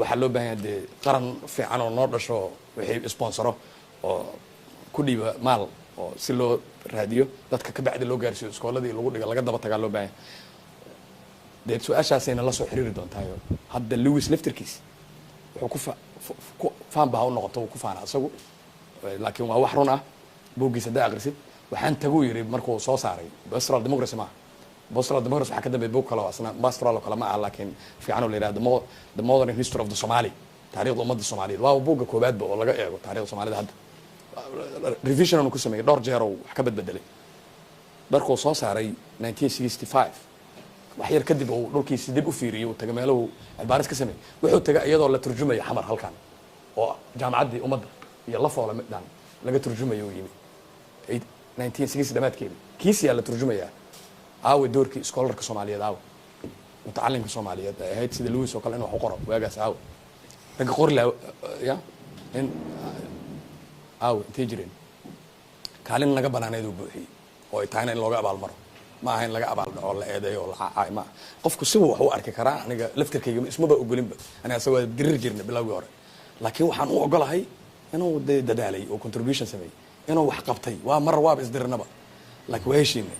Waxaa loo baahan yahay dee qaran fiican oo noo dhasho wixii sponsoro oo ku dhiiba maal oo si loo raadiyo dadka, ka bacdi loo gaarsiiyo iskooladii lagu dhiga, laga daba tagaa loo baahan yahay. Dee su-aashaasayna la soo xiriiri doontaayo. Hadda Lewis laftirkiis wuxuu ku fa ku faan baa u noqoto, uu ku faana isagu, laakiin waa wax run ah. Buuggiisa haddaa aqrisid, waxaan taguu yidhi markuu soo saaray Pastoral Democracy, maaha Pastoral Democracy, waxaa ka dambeeya buug kale oo asna pastoral oo kale ma aha laakiin fiican, oo la yidhahdo The Modern History of the Somali, taariikhda ummadda Soomaaliyeed. Waa buugga koowaadba oo laga eego taarikhda Soomaalida. Hadda revision uu ku sameeyey dhowr jeer oo wax ka badbedelay. Markuu soo saaray 1965, wax yar kadib uu dhulkiisi dib u fiiriyey, uu tagay meelahu cilbaaris ka sameeyey. Wuxuu tagay iyadoo la turjumayo Xamar halkan oo Jaamacaddii Ummadda iyo Lafoola midhan laga turjumayo uu yimi 1960 dhamaadkeedi. Kiisiyaa la turjumayaa. Aawe doorkii scholarka Soomaaliyeed? Aawe mutacalimka Soomaaliyeed ay ahayd sida Lewis oo kale in wax u qoro waagaas? Aawe ragga qori laha ya in aawe intay jireen? Kaalin naga banaaneed uu buuxiyey oo ay tahayna in looga abaalmaro. Ma aha in laga abaal dhaco, la eedeeyo oo la caacaayo ma aha. Qofku sibu wax u arki karaa. Aniga laftirkayga ismaba ogolinba, aniga asaga waa dirir jirnay bilowgii hore, laakiin waxaan u ogolahay inuu dee dadaalay oo contribution sameeyey, inuu wax qabtay. Waa mar waaba isdirinaba, laakiin waa heshiinay.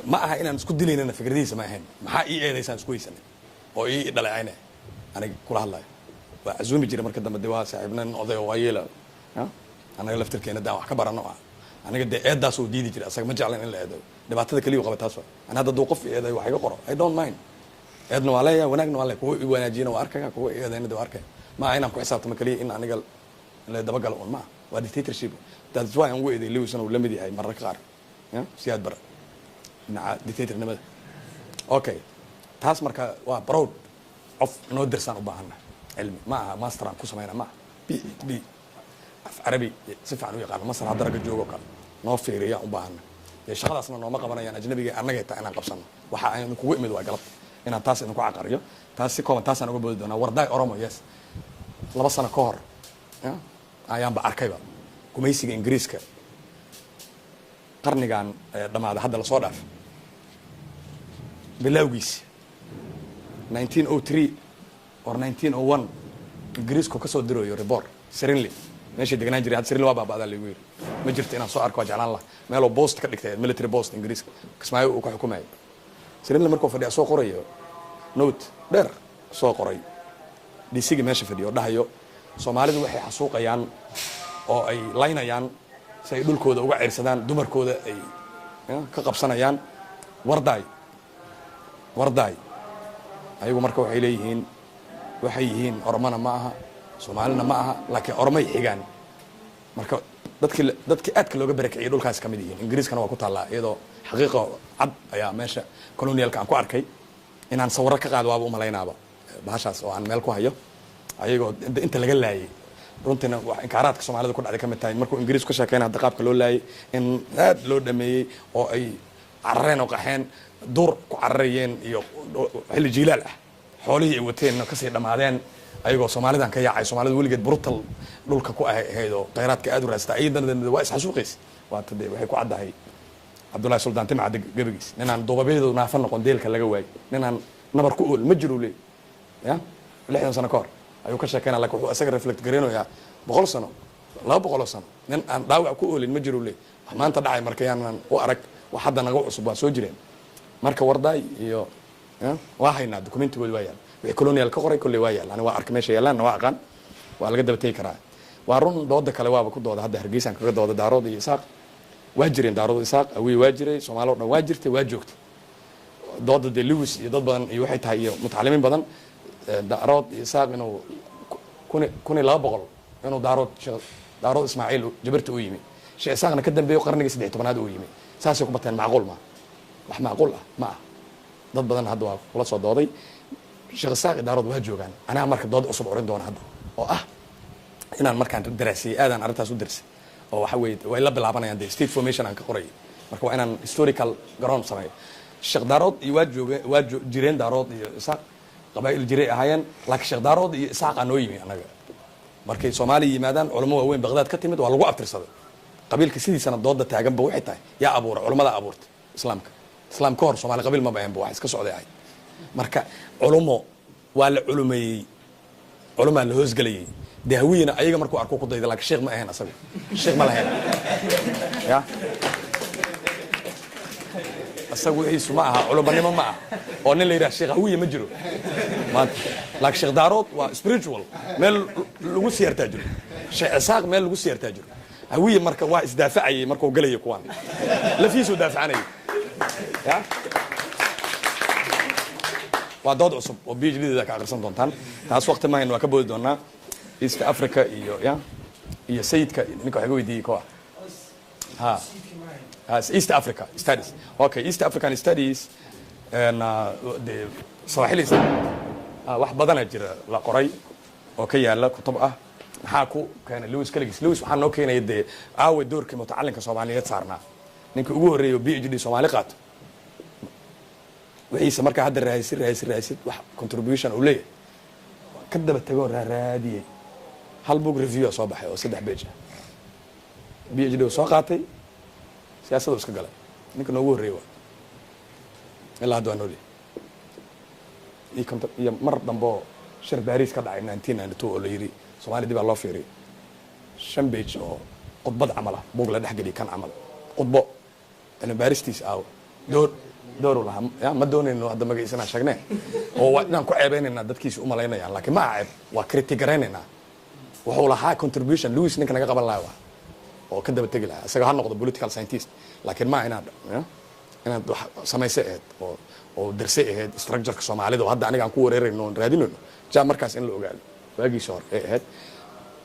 Ma aha inaan isku dilaynana fikradihiisa, ma ahayn maxaa ii eedaysaan isku haysanay oo ii dhaleecayna. Aniga kula hadlayo waa casuumi jiray. Marka dambe de waa saaxiibna, nin oday oo waa yeela anaga laftirkeena daan wax ka barano ah. Aniga dee eedaas uu diidi jiray, asaga ma jeclan in la eedayo. Dhibaatada keliya u qaba taas waa. Ani hadda hadduu qof i eedayo, wax iga qoro, I don't mind. Eedna waa leeyahay, wanaagna waa leeyahay. Kuwa i wanaajiyana waa arkaya, kuwa i eedayna de waa arkaya. Ma aha inaan ku xisaabtamo keliya in aniga la dabagalo un ma aha, waa dictatorship. That's why aan ugu eeday Lewisna uu la mid yahay mararka qaar ya Siyaad Bare dhinaca dictatornimada. Okay, taas marka waa broad. Qof noo dirsaan u baahana cilmi, ma aha master aan ku samayna, ma aha PhD, af Carabi si fiican u yaqaano, Masar hadda ragga joogo kale noo fiiriya u baahana. Dee shaqadaasna nooma qabanayaan ajnabiga, annagay tahay inaan qabsano. Waxa aan kugu imid waa galab inaan taas idinku caqariyo. Taas si kooban taasaan uga boodi doonaa. Wardaay Oromo, yes, 2 sano ka hor ya ayaanba arkayba gumaysiga Ingiriiska qarnigan dhammaada hadda lasoo dhaaf bilowgiisi, 1903 or 1901, Ingiriisku kasoo dirayo report Serinli, meeshay degnaan jiray. Hadda Serinli waa baaba'daa lagu yiri, ma jirto. Inaan soo arko waa jeclaan laha. Meeloo post ka dhigtay, military post, Ingiriiska Kismaayo uu ka xukumayay. Serinli markuu fadhiya soo qorayo note dheer soo qoray DC-ga meesha fadhiyo oo dhahayo Soomaalidu waxay xasuuqayaan oo ay laynayaan si ay dhulkooda uga ceyrsadaan, dumarkooda ay ka qabsanayaan Wardaay. Wardaay ayagu marka waxay leeyihiin, waxay yihiin Oromana ma aha, Soomaalina ma aha, laakiin Oromay xigaan. Marka dadkii aadka looga barakiciyay dhulkaas ka mid yihiin. Ingiriiskana waa ku taallaa iyadoo xaqiiqa cad ayaa meesha colonialka aan ku arkay. Inaan sawiro ka qaado waaba umalaynaaba bahashaas oo aan meel ku hayo, ayagoo inta laga laayay. Runtiina wax inkaaraadka Soomaalida ku dhacday ka mid tahay. Markuu Ingiriis ka sheekeyna hadda qaabka loo laayay, in aad loo dhameeyey oo ay carareen oo qaxeen, duur ku cararayeen iyo xilli jiilaal ah, xoolihii ay wateenna kasii dhammaadeen, ayagoo Soomaalidan ka yaacay. Soomaalida weligeed brutal dhulka ku ahayd oo khayraadka aad u raasata, ayadana waa isxasuuqaysa. Waata dee waxay ku caddahay Cabdullahi Suldaan Timcadde gabagiis: "Ninaan duubabyadu naafa noqon, deelka laga waayey, ninaan nabar ku ool ma jiro," leey ya. 60 sano ka hor ayuu ka sheekeynaya, lakin wuxuu isaga reflect gareynayaa 100 sano, 200 sano. Nin aan dhaawac ku oolin ma jiro leey. Wax maanta dhacay marka yaanan u arag wax hadda naga cusub, waa soo jireen. Marka Wardaay iyo waa haynaa, documentigoodi waa yaal, wixii colonial ka qoray kolley waa yaal. Ani waa arkay meesha yaallaanna, waa aqaan. Waa laga daba tegi karaa, waa run. Dooda kale waaba ku dooda hadda Hargeysaan kaga dooda. Daarood iyo Isaaq waa jireen, Daarood, Isaaq, Awiye waa jiray, Soomaali o dhan waa jirtay, waa joogtay. Dooda dee Lewis iyo dad badan iyo waxay tahay iyo mutacalimiin badan, Daarood iyo Isaaq inuu 1200 inuu Daarood, Sheekh Daarood Ismaaciil Jabarta u yimi, Sheekh Isaaqna ka dambeeyo qarnigii 13aad uu yimi, saasay ku bateen. Macquul ma wax macquul ah ma ah. Dad badan hadda waa kula soo dooday. Sheekh Isaaq iyo Daarood waa joogaan. Anaa marka dood cusub oran doona hadda oo ah inaan markaan daraasiyey, aadaan arrintaas u darsay, oo waxa weeye way la bilaabanayaan dee state formation aan ka qoray. Marka waa inaan historical ground sameeyo. Sheekh Daarood iyo waa jooge, waa jireen Daarood iyo Isaaq, qabaa'il jiray ahaayeen, laakiin Sheekh Daarood iyo Isaaqaa noo yimi annaga. Markay Soomaaliya yimaadaan, culamo waaweyn Baqdaad ka timid waa lagu abtirsaday qabiilka sidiisana. Dooda taaganba waxay tahay yaa abuura? Culamada abuurtay islaamka. Islaam ka hor Soomaali qabiil maba ahaynba, wax iska socday ahayd. Marka culumo waa la culumeeyey, culumaa la hoosgelayay. Dee Hawiyena ayaga markuu arko ku dayda, laakiin sheekh ma ahayn asaga, sheekh ma lahayn. Ya asaga wixiisu ma aha culumanimo, ma aha oo nin la yidhaha Sheekh Hawiye ma jiro maanta. Laakiin Sheekh Daarood waa spiritual, meel lagu siyaartaa jiro. Sheekh Isaaq meel lagu siyaartaa jiro. Hawiye marka waa isdaafacayay markuu galayay, kuwaan lafiisuu daafacanayay. Ya waa dood cusub oo PhD da ka akhrisan doontaan taas. Waqti mahayn, waa ka boodi doonaa. East Africa iyo ya iyo sayidka ninka wax iga weydiiyey ko ha East Africa Studies. Okay, East African Studies and de Swahili wax badana jira la qoray oo ka yaala kutub ah. Maxaa ku keenay Lewis kaligiis? Lewis waxaa noo keenaya dee aawe doorkii mutacalinka Soomaaliyeed saarnaa? Ninka ugu horreeya oo PhD Soomaali qaato, wixiisa markaa hadda raadisid, raadisid, raadisid, wax contribution uu leeyahay ka daba tegoo raaraadiyey, hal book review a soo baxay oo 3 page ah. PhD uu soo qaatay, siyaasaddu iska galay. Ninka noogu horreeyey waa ilaa hadda waa noolyahay. Iyo iyo mar dambe oo shir Baris ka dhacay 1992 oo la yidhi Soomaaliya dib aa loo fiiriyo, 5 page oo khudbad camal ah, buug la dhex geliyay kan camal, khudbo cilmi baaristiis aawo door dooru lahaa. Ya ma doonayno hadda magaciisa inaan sheegne oo waa inaan ku ceebeynaynaa dadkiisa u malaynayaan, laakiin ma aha ceeb, waa critic garaynaynaa. Wuxuu lahaa contribution Lewis ninka naga qaban lahaa waa oo ka daba tegi lahaa isaga ha noqdo political scientist, laakiin ma inaad ya, inaad wax samaysay ahayd oo darsay ahayd structureka Soomaalida oo hadda aniga aan ku wareerayno oon raadinayno ja markaas in la ogaado waagiisa hore ay ahayd.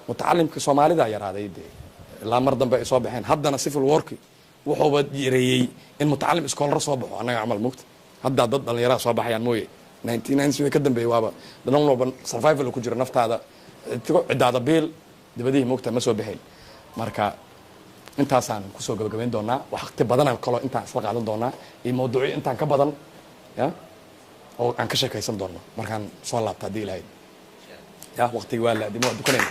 Mutacalimka Soomaalida yaraaday dee ilaa mar dambe ay soo baxeen. Haddana civil warki wuxuuba yareeyey in mutacalim scholar soo baxo annaga camal mugta. Haddaa dad dhallinyaraha soo baxayaan mooye, 1990 ka dambeeyey waaba dhan walba survival ku jiro, naftaada ciddaada biil dibadihii mugta ma soo baxayn. Marka intaasaan kusoo gabagabayn doonaa. Waqti badanaan kaloo intaan isla qaadan doonaa iyo mawduucyo intaan ka badan ya oo aan ka sheekaysan doono markaan soo laabta haddii Ilahay ya waqtigi waa la adimo, waa dukanayna.